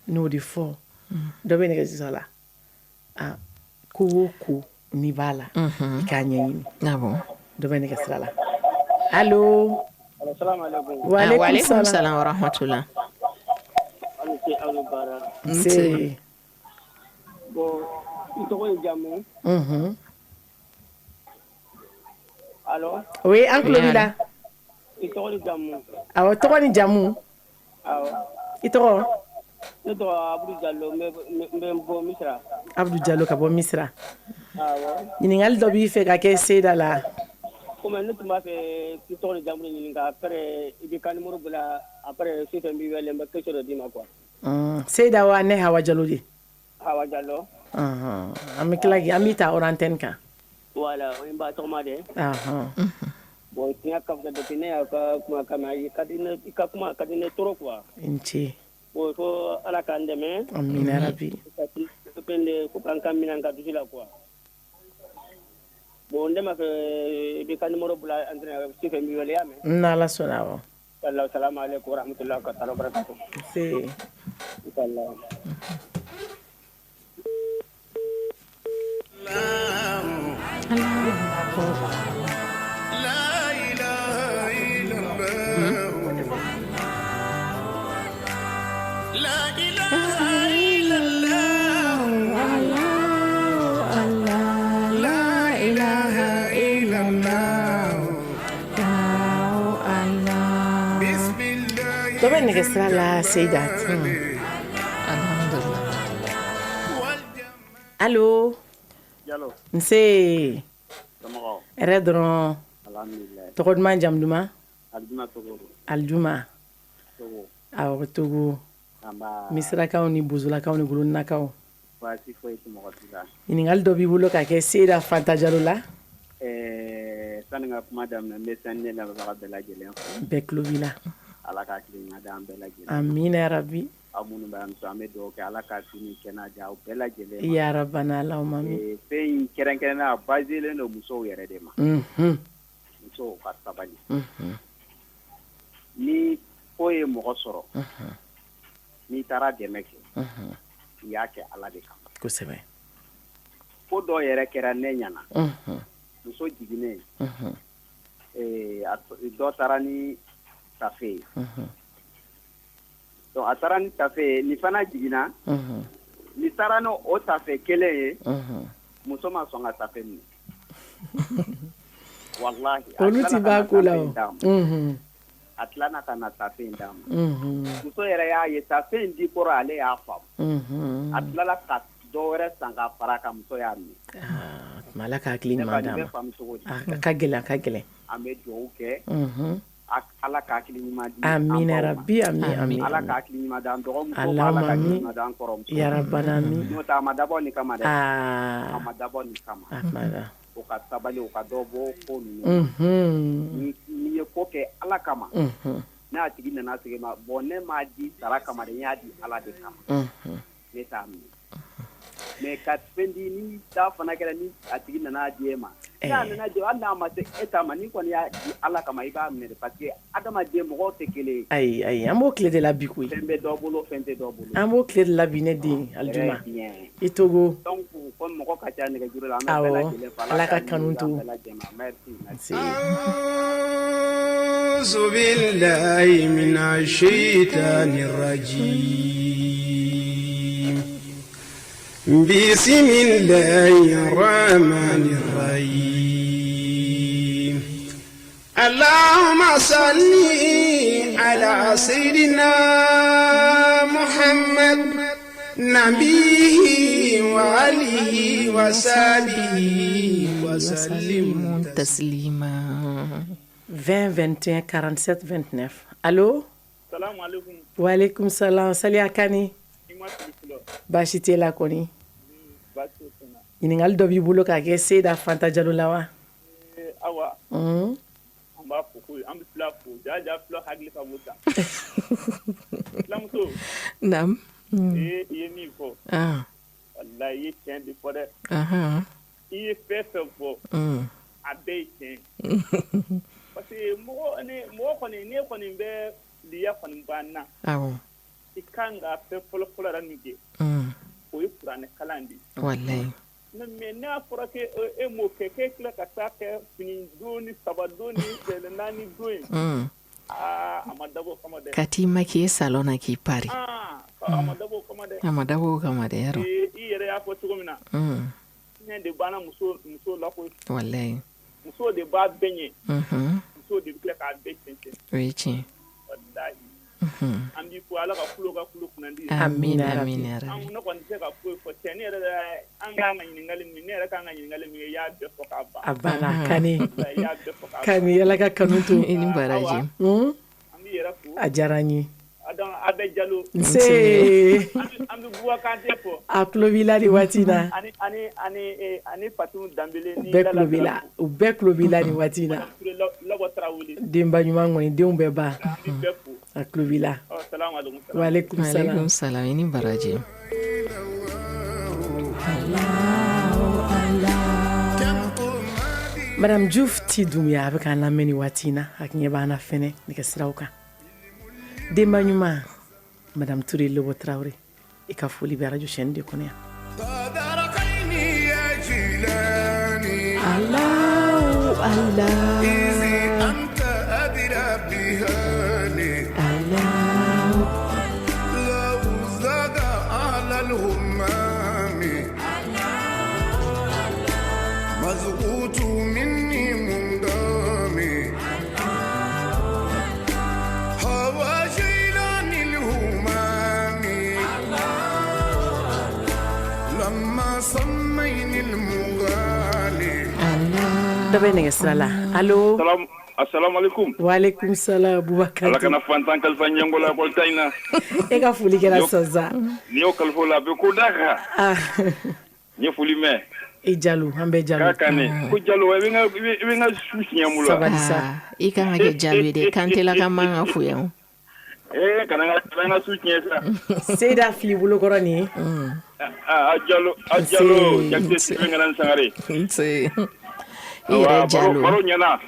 N'o de fɔ, dɔ bɛ nɛgɛjuru sira la. Ko o ko n'i b'a la, i k'a ɲɛɲini. Awɔ. Dɔ bɛ nɛgɛ sira la. Allo. Wa aleykum salam wa rahmatulah. Nse. Bon, i tɔgɔ ni jamu? Allo? Oui, an tulo b'i la. I tɔgɔ ni jamu? Awɔ, tɔgɔ ni jamu? Awɔ. I tɔgɔ? Ne tɔgɔ Abudu Jalo, n bɛ bɔ Misira. Abudu Jalo ka bɔ Misira. Awɔ. Ɲininkali dɔ b'i fɛ ka kɛ Seyida la? Komi ne tun b'a fɛ k'i tɔgɔ ni jamu ɲininka, après i b'i ka numéro bila, après sufɛ n b'i wele, n bɛ question dɔ d'i ma quoi. Seyida wa ne Hawa Jalo de. Hawa Jalo. An bɛ tila an b'i ta hors antenne kan. Voilà, o ye n ba tɔgɔma de. Bon, tiɲɛ ka fisa, depuis ne y'a ka kuma kan mɛn, i ka kuma ka di ne trop quoi. I ni ce. Bon, fo Ala k'an dɛmɛ. Amina rabi. Ko k'an ka minɛ an ka dusu la quoi. Bon, ne m'a fɛ i b'i ka numéro bila antenne sufɛ n b'i wele, i y'a mɛn? N'Ala sɔnna, awɔ. Inchallah, salamu aleykum wa rahmatullahi ta'ala wa barakatuh. Nse. Inchallah. Dɔ bɛ bɛ nɛgɛsira la Seyida. Alhamdulillah. Allo. Nse. Hɛrɛ dɔrɔn. Tɔgɔ duman jamu duman? Aljuma. Awɔ Togo. Misirakaw ni Bozolakaw ni Golonakaw. Ɲininkali dɔ b'i bolo ka kɛ Seyida Fanta Jalo la? Sani n ka kuma daminɛ n bɛ sani lamɛnbaga bɛɛ lajɛlen fo. Bɛɛ tulo b'i la. Ala ka hakili ɲuman d'an bɛɛ lajɛlen. Amina yarabi. Aw minnu bɛ yan an bɛ dugawu kɛ Ala ka si ni kɛnɛya di aw bɛɛ lajɛlen ma. Ya rabana Allahumma amin. Fɛn in kɛrɛnkɛrɛnnenya a basé len don musow yɛrɛ de ma. Unhun. Musow ka sabali. Unhun. Ni ko ye mɔgɔ sɔrɔ. Unhun. N'i taara dɛmɛ kɛ. Unhun. I y'a kɛ Ala de kama. Kosɛbɛ. Ko dɔ yɛrɛ kɛra ne ɲɛna. Unhun. Muso jiginnen. Unhun. Dɔ taara ni tafe ye. Unhun. Donc a taara ni tafe ye, nin fana jiginna. Unhun. Nin taara ni o tafe kelen ye. Unhun. Muso ma sɔn ka tafe minɛ. Walahi. Olu ti ban ko la o. Unhun. A tilala ka na tafe in d'a ma. Unhun. Muso yɛrɛ y'a ye tafe in di kɔrɔ ale y'a faamu. Unhun. A tilala ka dɔ wɛrɛ san ka fara kan, muso y'a minɛ. Ah, tuma Ala ka hakili ɲuman d'a ma. A ka gɛlɛn, a ka gɛlɛn. An bɛ dugawu kɛ. Unhun. Ala ka hakili ɲuman di. Amina rabi, ami ami. Ala ka hakili ɲuman d'an dɔgɔmuso ma, Ala ka hakili ɲuman d'an kɔrɔmuso. Ya rabbana amin. N'o tɛ a ma dabɔ nin kama dɛ. Ah. A ma dabɔ nin kama. A o ka sabali, o ka dɔ bɔ ko ninnu. Unhun. N'i ye ko kɛ Ala kama. Unhun. N'a tigi nana segin ma, bon ne m'a di sara kama dɛ, n y'a di Ala de kama. Unhun. Ne t'a minɛ. Mais ka fɛn di ni ta fana kɛra ni a tigi nana di e ma. N'a nana di hali n'a ma se e ta ma, n'i kɔni y'a di Ala kama i b'a minɛ de parce que adamaden mɔgɔw tɛ kelen ye. Ayi ayi, an b'o tile de la bi koyi. Fɛn bɛ dɔ bolo, fɛn tɛ dɔ bolo. An b'o tile de la bi ne den Alijuma. I Togo. Donc comme mɔgɔ ka ca nɛgɛjuru la, an bɛ bɛɛ lajɛlen fo. Ala ka kanu to. Merci. Nse. أعوذ بالله من الشيطان الرجيم بسم الله الرحمن الرحيم اللهم صل على سيدنا محمد نبيه وآله وصحبه وسلم تسليما. 20 21 47 29. Allo? Salam alaikum. Wa alaikum salam. Saliya Kani. Baasi t'e la kɔni? Ɲininkali dɔ b'i bolo k'a kɛ Seyida Fanta Jalo la wa? Awa. Un. An b'a fo ko an bɛ fila fo. Jaa fila hakili ka bon sa. Filamuso. Naam. I ye min fɔ. Ah. Walahi i ye tiɲɛ de fɔ dɛ. Ahan. I ye fɛn fɛn fɔ. A bɛɛ ye tiɲɛ. Parce que mɔgɔ kɔni ne kɔni bɛ filiya kɔni banna. Awɔ. I kan ka fɛn fɔlɔ fɔlɔ yɛrɛ min kɛ. O ye kuranɛ kalan de ye. Walahi. Mais n'a fɔra que e m'o kɛ k'e tila ka taa kɛ fini don ni saba don ni naani don ye. Aa a ma dabɔ o kama dɛ. Ka t'i maquiller salon na k'i pari. A ma dabɔ o kama dɛ. A ma dabɔ o kama dɛ yarɔ. I yɛrɛ y'a fɔ cogo min na. Hinɛ de banna muso la koyi. Walahi. Muso de b'a bɛɛ ɲɛ. Unhun. Muso de bɛ tila k'a bɛɛ tiɲɛ. O ye tiɲɛ. Walahi. An b'i fo Ala ka kulo ka kulo kunnandi. Amina amina yarabi. Ne kɔni tɛ se ka foyi fɔ cɛ ne yɛrɛ an kan ka ɲininkali min ne yɛrɛ kan ka ɲininkali min kɛ i y'a bɛɛ fɔ k'a ban. A banna Kani. I y'a bɛɛ fɔ k'a ban. Kani Ala ka kanu to. I ni baraji. An b'i yɛrɛ fo. A diyara n ye. Donc Abɛ Jalo. Nse. An bɛ Buwa Kante fo. A tulo b'i la nin waati in na. Ani Fatimu Danbele ni bɛɛ tulo b'i la u bɛɛ tulo b'i la nin waati in na. Lɔbɔ Tarawele. Denba ɲuman kɔni denw bɛɛ ba. An bɛ bɛɛ fo. A tulo b'i la. Salamu aleykum. Wa aleykum salam. Aleykum salam i ni baraji. Madame Diouf Ti Doumbia a bɛ k'an lamɛn nin waati in na a ɲɛ b'an na fɛnɛ nɛgɛsiraw kan. Denba ɲuman Madame Touré Lobo Traoré i ka foli bɛ radio chaîne de kɔnɔ yan. Allahu Allah. Dɔ bɛ nɛgɛ sira la. Allo? Asalaamaaleykum. Waaleykum salam Bubakar. Ala kana fantan kalifa ɲɛngo la école ta in na. E ka foli kɛra sisan sa. N'i y'o kalifa o la a bɛ ko d'a kan. N ye foli mɛn. I Jalo, an bɛɛ Jalo. K'a Kane ko Jalo i bɛ n ka su siɲɛ n bolo. Sabali sa. I kan ka kɛ Jalo ye dɛ, Kantelaka man ka fo yan. Ee kana n ka su tiɲɛ sa. Seyida fili bolokɔrɔ nin ye. A Jalo, a Jalo, Jakite Sylvain Ngalani Sangare. Nse. I yɛrɛ Jalo. Baro ɲɛna.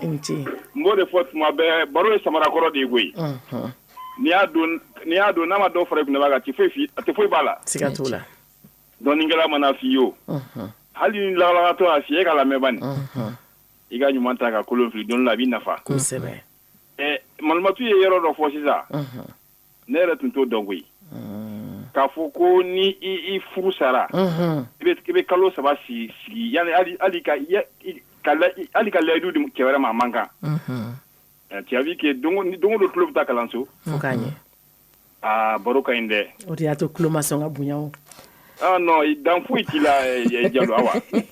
I ni ce. N b'o de fɔ tuma bɛɛ, baro ye samarakɔrɔ de ye koyi. N'i y'a don n'a ma dɔ fara i kunnaba kan, a tɛ foyi b'a la. Siga t'o la. Dɔnnikɛla mana f'i ye o, hali ni lagalagatɔ y'a f'i ye, e k'a lamɛn bani. I ka ɲuman ta ka kolon fili, don dɔ la a b'i nafa. Kosɛbɛ. Malimatu ye yɔrɔ dɔ fɔ sisan, ne yɛrɛ tun t'o dɔn koyi. K'a fɔ ko ni i furu sara, i bɛ kalo 3 sigi yani hali ka layidu di cɛ wɛrɛ ma, a man kan. Tu as vu que don o don tulo bɛ taa kalanso. Fo k'a ɲɛ. Aa baro ka ɲi dɛ. O de y'a to tulo ma sɔn ka bonya o. Ah non, dan foyi t'i la Jalo, awa. I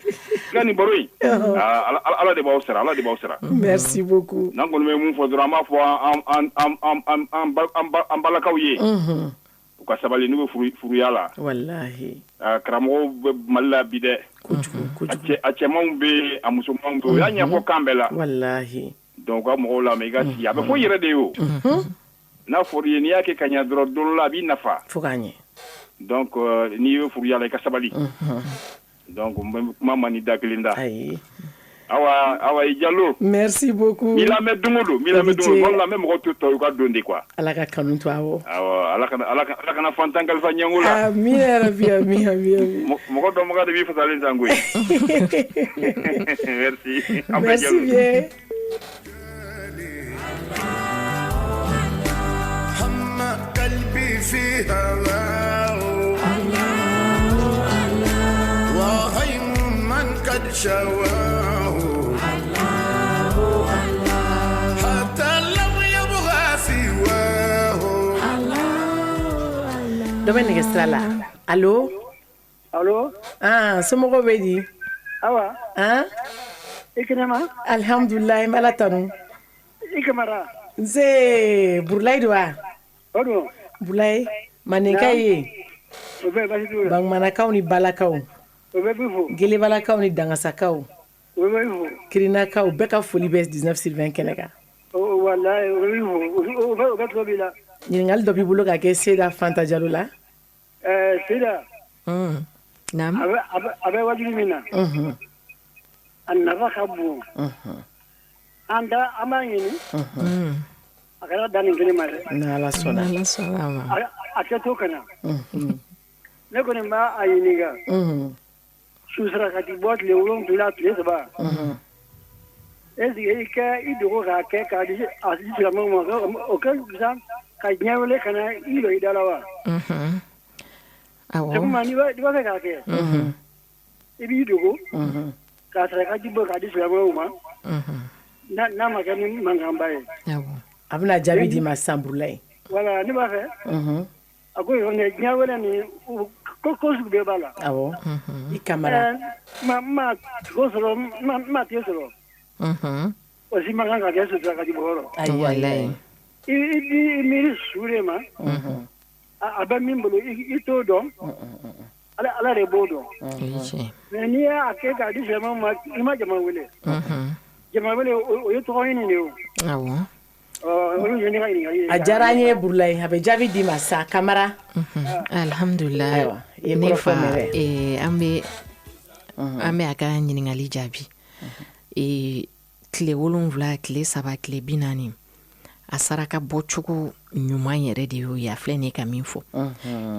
ka nin baro in, Ala de b'aw sara, Ala de b'aw sara. Merci beaucoup. N'an kɔni bɛ mun fɔ dɔrɔn, an b'a fɔ an balakaw ye. U ka sabali n'u bɛ furuya la. Walahi. Karamɔgɔw bɛ Mali la bi dɛ. Kojugu kojugu. A cɛmanw bɛ yen, a musomanw bɛ yen. U y'a ɲɛfɔ kan bɛɛ la. Walahi. Donc u ka mɔgɔw lamɛn i ka sigi, a bɛ fɔ i yɛrɛ de ye o. N'a fɔra i ye, n'i y'a kɛ ka ɲɛ dɔrɔn, don dɔ la a b'i nafa. Fo k'a ɲɛ. Donc n'i bɛ furuya la, i ka sabali. Donc kuma man di da kelen da. Ayi. Awa awa i Jalo. Merci beaucoup. N b'i lamɛn don o don, n b'i lamɛn don o don. Tuma dɔ la n bɛ mɔgɔw to tɔ u ka don de quoi. Ala ka kanu to awɔ. Awɔ, Ala kana fantan kalifa ɲɛngo la. Amina yarabi, ami ami ami. Mɔgɔ dɔnbaga de b'i fasalen san koyi. Merci. Merci bien. Dɔ bɛ nɛgɛ sira la. Allo? Allo? Ah, somɔgɔw bɛ di? Awa. Ah? I kɛnɛma? Alhamdulilayi, n b'Ala tanu. I Kamara. Nse, Burulayi don wa? O don. Burulayi, Mandenka ye. O bɛɛ baasi t'u la. Bamanankaw ni balakaw. O bɛɛ b'i fo. Gelebalakaw ni dangasakaw. O bɛɛ b'i fo. Kirinakaw bɛɛ ka foli bɛ 19 sur 20 kɛnɛ kan. Walayi, o bɛɛ b'i fo. O bɛɛ tulo b'i la. Ɲininkali dɔ b'i bolo ka kɛ Seyida Fanta Jalo la? Ɛɛ Seyida. Naamu. A bɛ wajibi min na. A nafa ka bon. An b'a ɲini. A kana dan nin kelen ma dɛ. N'Ala sɔnna. N'Ala sɔnna a ma. A kɛ to ka na. Ne kɔni b'a a ɲininka. Su sarakati bɔ tile 7 tile 3. Est ce que i ka i dogo k'a kɛ k'a di a di silamɛw ma, o ka fisa ka diɲɛ wele ka na i jɔ i da la wa? Awɔ. C'est kuma n'i b'a fɛ k'a kɛ. I b'i dogo. K'a sarakati bɔ k'a di silamɛw ma. N'a ma kɛ ni mankanba ye. Awɔ. A bɛna jaabi d'i ma sisan Burulayi. Voilà, ne b'a fɛ. A ko diɲɛ wele nin ko sugu bɛɛ b'a la. Awɔ. I Kamara. Ma ko sɔrɔ, ma te sɔrɔ. O si man kan ka kɛ sarakati bɔ yɔrɔ. Ayi walayi. I b'i miiri su de ma. A bɛ min bolo i t'o dɔn. Ala de b'o dɔn. Mais n'i y'a kɛ k'a di silamɛw ma, i ma jama wele. Jama wele o ye tɔgɔ ɲini de ye o. Awɔ. A diyara an ye Burulayi, a bɛ jaabi d'i ma sa Kamara. Alhamdulilayi. Ne fa, an bɛ a ka ɲininkali jaabi. Tile 7, tile 3, tile 40, a saraka bɔcogo ɲuman yɛrɛ de y'o ye. A filɛ nin ye ka min fɔ,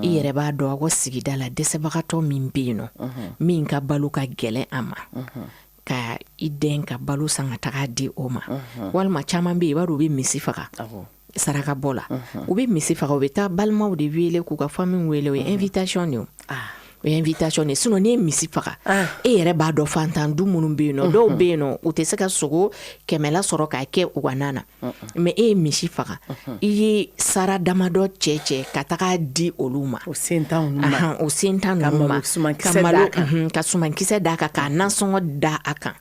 i yɛrɛ b'a dɔn aw ka sigida la dɛsɛbagatɔ min bɛ yen nɔ, min ka balo ka gɛlɛn a ma, ka i den ka balo san ka taga di o ma. Walima caman bɛ yen, i b'a dɔn u bɛ misi faga saraka bɔ la, u bɛ misi faga, u bɛ taa balimaw de wele k'u ka famille wele, o ye invitation de ye. O ye invitation de ye sinon n'i ye misi faga e yɛrɛ b'a dɔn fantan du minnu bɛ yen nɔ dɔw bɛ yen nɔ u tɛ se ka sogo kɛmɛla sɔrɔ k'a kɛ u ka na na mais e ye misi faga i ye sara damadɔ cɛ cɛ ka taga di olu ma o sentan ma o sentan ninnu ma ka sumankisɛ d'a kan k'a nasɔngɔ da a kan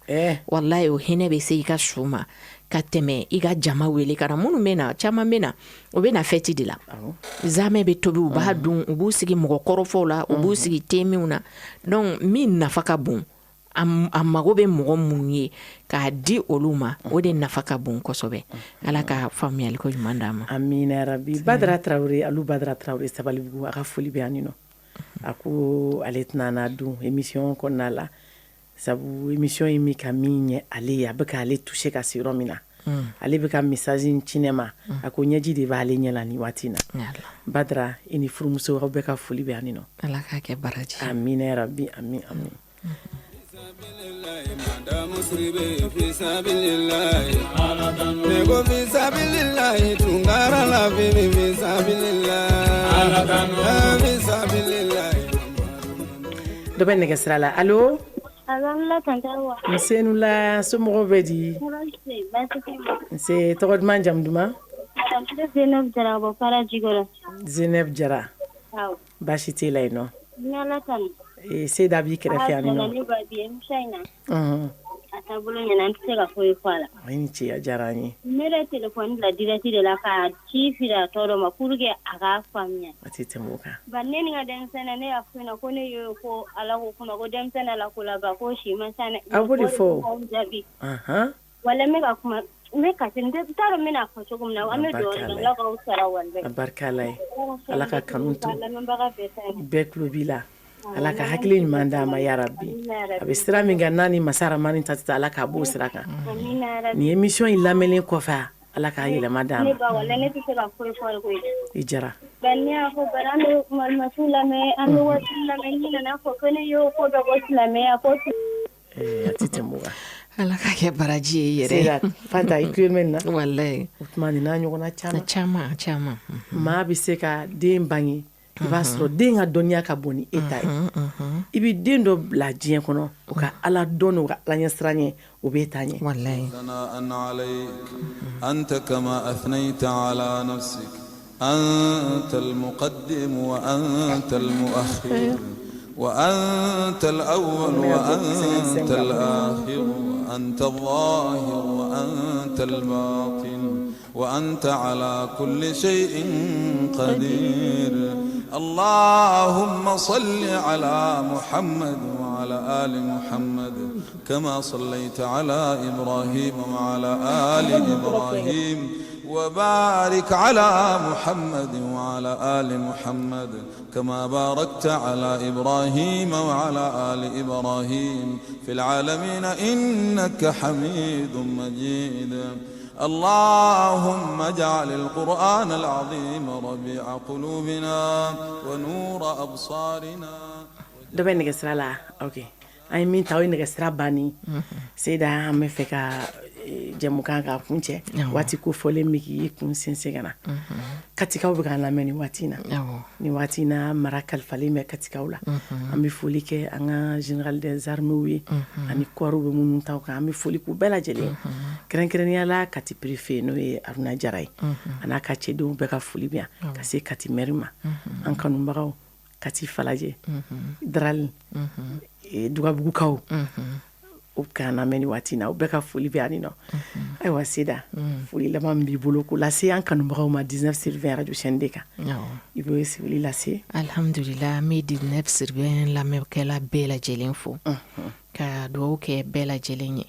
walayi o hinɛ bɛ se i ka su ma ka tɛmɛ i ka jama wele ka na minnu bɛ na caman bɛ na o bɛ na fɛti de la zamɛ bɛ tobi u b'a dun u b'u sigi mɔgɔ kɔrɔfɔw la u b'u sigi teminw na donc min nafa ka bon a mago bɛ mɔgɔ minnu ye k'a di olu ma o de nafa ka bon kosɛbɛ ala ka faamuyaliko ɲuman d'an ma amina yarabi Badara Tarawele Alu Badara Tarawele Sabalibugu a ka foli bɛ yan nɔ a ko ale tɛna n'a dun émission kɔnɔna la sabu émission in bɛ ka min ɲɛ ale ye a bɛ k'ale toucher ka se yɔrɔ min na ale bɛ ka message in ci ne ma a ko ɲɛji de b'ale ɲɛ la nin waati in na Badara i ni furumuso aw bɛɛ ka foli bɛ yan nɔ ala k'a kɛ baraji amina yarabi ami ami Dɔ bɛ nɛgɛ sira la allo nse i ni wula somɔgɔw bɛ di nse tɔgɔ duman jamu duman Zeneb Jara baasi t'e la yen nɔ Seyida b'i kɛrɛfɛ yan nɔ A taabolo ɲɛna an tɛ se ka foyi fɔ a la. I ni ce a diyara an ye. Ne yɛrɛ téléphone bila direct de la ka ci fili a tɔ dɔ ma pour que a k'a faamuya. A tɛ tɛmɛ o kan. Bari ne ni n ka denmisɛnniya ne y'a f'u ɲɛna ko ne y'o ko Ala ko kuma ko denmisɛnnin Ala ko laban ko si man ca dɛ. A b'o de fɔ o. Aw jaabi. Anhan. Walahi n bɛ ka kuma n bɛ kasi n t'a dɔn n bɛna fɔ cogo min na an bɛ dugawu de kɛ Ala k'aw sara walahi. A barika Ala ye. Ala ka kanu to. Lamɛnbaga bɛɛ ta ye. Bɛɛ tulo b'i la. Ala ka hakili ɲuman d'a ma yarabi a bɛ sira min kan n'a ni masa ramani ta tɛ taa Ala k'a b'o sira kan nin émission in lamɛnlen kɔfɛ Ala k'a yɛlɛma d'a ma ne tɛ se ka foyi fɔ koyi i jara bari ne y'a fɔ bari an bɛ malimatu lamɛn an bɛ waati lamɛn ni nana fɔ ko ne y'o ko dɔ ko silamɛya ko a tɛ tɛmɛ o kan Ala ka kɛ baraji ye yɛrɛ Fanta i tulo bɛ nin na walayi o tuma nin n'a ɲɔgɔnna caman caman caman maa bɛ se ka den bange i b'a sɔrɔ den ka dɔnniya ka bon ni e ta ye i bɛ den dɔ bila diɲɛ kɔnɔ o ka ala dɔn o ka ala ɲɛsiran ɲɛ o b'e ta ɲɛ أنت كما أثنيت على نفسك أنت المقدم وأنت المؤخر وأنت الأول وأنت الآخر وأنت الظاهر وأنت الباطن وأنت على كل شيء قدير اللهم صل على محمد وعلى آل محمد كما صليت على إبراهيم وعلى آل إبراهيم وبارك على محمد وعلى آل محمد كما باركت على إبراهيم وعلى آل إبراهيم في العالمين إنك حميد مجيد اللهم اجعل القرآن العظيم ربيع قلوبنا ونور أبصارنا dɔ bɛ nɛgɛsira la ok an ye min ta o ye nɛgɛsira banni Seyida an bɛ fɛ ka jɛmukan k'a kuncɛ waati ko fɔlen bɛ k'i kun sinsin ka na katikaw bɛ k'an lamɛn nin waati in na nin waati in na mara kalifalen bɛ katikaw la an bɛ foli kɛ an ka général des armées ye ani kɔriw bɛ minnu ta kan an bɛ foli k'u bɛɛ lajɛlen kɛrɛnkɛrɛnnenya la Kati préfet n'o ye Aruna Jara ye a n'a ka cɛdenw bɛɛ ka foli bɛ yan ka se Kati maire ma an kanubagaw Kati Falajɛ Darali Dugabugukaw u k'an lamɛn nin waati in na u bɛɛ ka foli bɛ yan nɔ ayiwa Seyida foli laban min b'i bolo k'o lase an kanubagaw ma 19 sur 20 radio chaîne 2 kan i b'o foli lase alhamdulila an bɛ 19 sur 20 lamɛnkɛla bɛɛ lajɛlen fo ka dugawu kɛ bɛɛ lajɛlen ye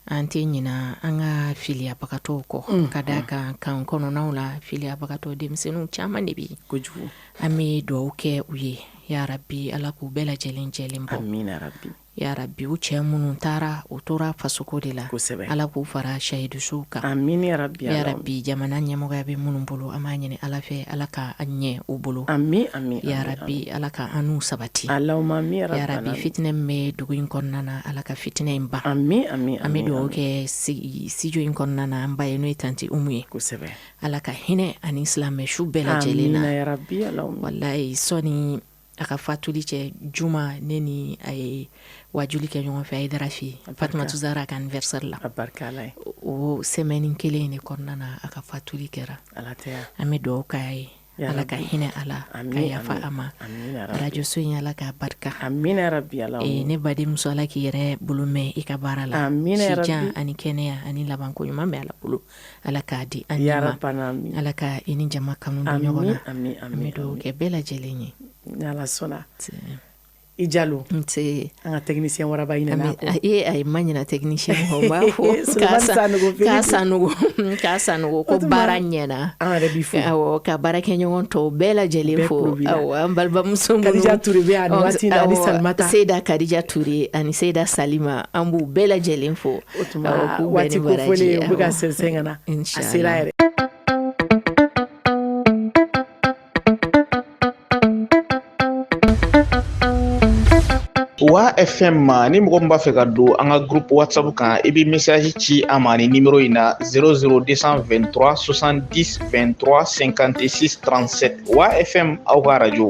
an tɛ ɲina an ka filiyabagatɔw kɔ ka d'a kan kan kɔnɔnaw la filiyabagatɔ denmisɛnninw caman de bɛ yen kojugu an bɛ dugawu kɛ u ye yarabi ala k'u bɛɛ lajɛlen jɛlen bɔ amina rabi yarabi u cɛ minnu taara u tora fasoko de la kosɛbɛ ala k'u fara sahidusuw kan amina yarabi yarabi jamana ɲɛmɔgɔya bɛ minnu bolo an b'a ɲini ala fɛ ala ka an ɲɛ u bolo ami ami yarabi ala ka an n'u sabati allahumma ami yarabi fitinɛ min bɛ dugu in kɔnɔna na ala ka fitinɛ in ban ami ami an bɛ dugawu kɛ studio in kɔnɔna na an ba ye n'o ye tanti Umu ye kosɛbɛ ala ka hinɛ ani silamɛ su bɛɛ lajɛlen na amina yarabi walayi sɔni A ka fatuli cɛ juma, ne ni a ye wajuli kɛ ɲɔgɔn fɛ Hayidara fɛ yen, Fatumatu Zara ka anniversaire la. A barika Ala ye. O semaine kelen in de kɔnɔna na, a ka fatuli kɛra. Ala tɛ ya. An bɛ dugawu k'a ye. Ala ka hinɛ a la, ka yafa a ma. Arajoso in Ala k'a barika. Amina rabi. Ne badenmuso, Ala k'i yɛrɛ bolo mɛn i ka baara la. Amina. Sijan ani kɛnɛya ani labanko ɲuman bɛ Ala bolo. Ala k'a di an ma. Ala ka i ni jama kanu don ɲɔgɔn na. An bɛ dugawu kɛ bɛɛ lajɛlen ye. Ni Ala sɔnna. I Jalo. Nse. An ka technicien waraba ɲinɛna a kɔ. Ee ayi, n ma ɲinɛ technicien kɔ, n b'a fo k'a Sanogo ko baara ɲɛna. An yɛrɛ b'i fo. Awɔ, ka baarakɛɲɔgɔn tɔw bɛɛ lajɛlen fo. Awɔ, an balimamuso minnu. Kadija Ture bɛ yan nin waati in na ani Salimata. Seyida Kadija Ture ani Seyida Salima, an b'u bɛɛ lajɛlen fo. O tuma waati kofɔlen u bɛ ka sɛnsɛn ka na. A sera yɛrɛ. Wa FM ma ni mɔgɔ min b'a fɛ ka don an ka groupe WhatsApp kan, i bɛ message ci an ma ni numéro in na 00223 70 23 56 37. Wa FM, aw ka radio.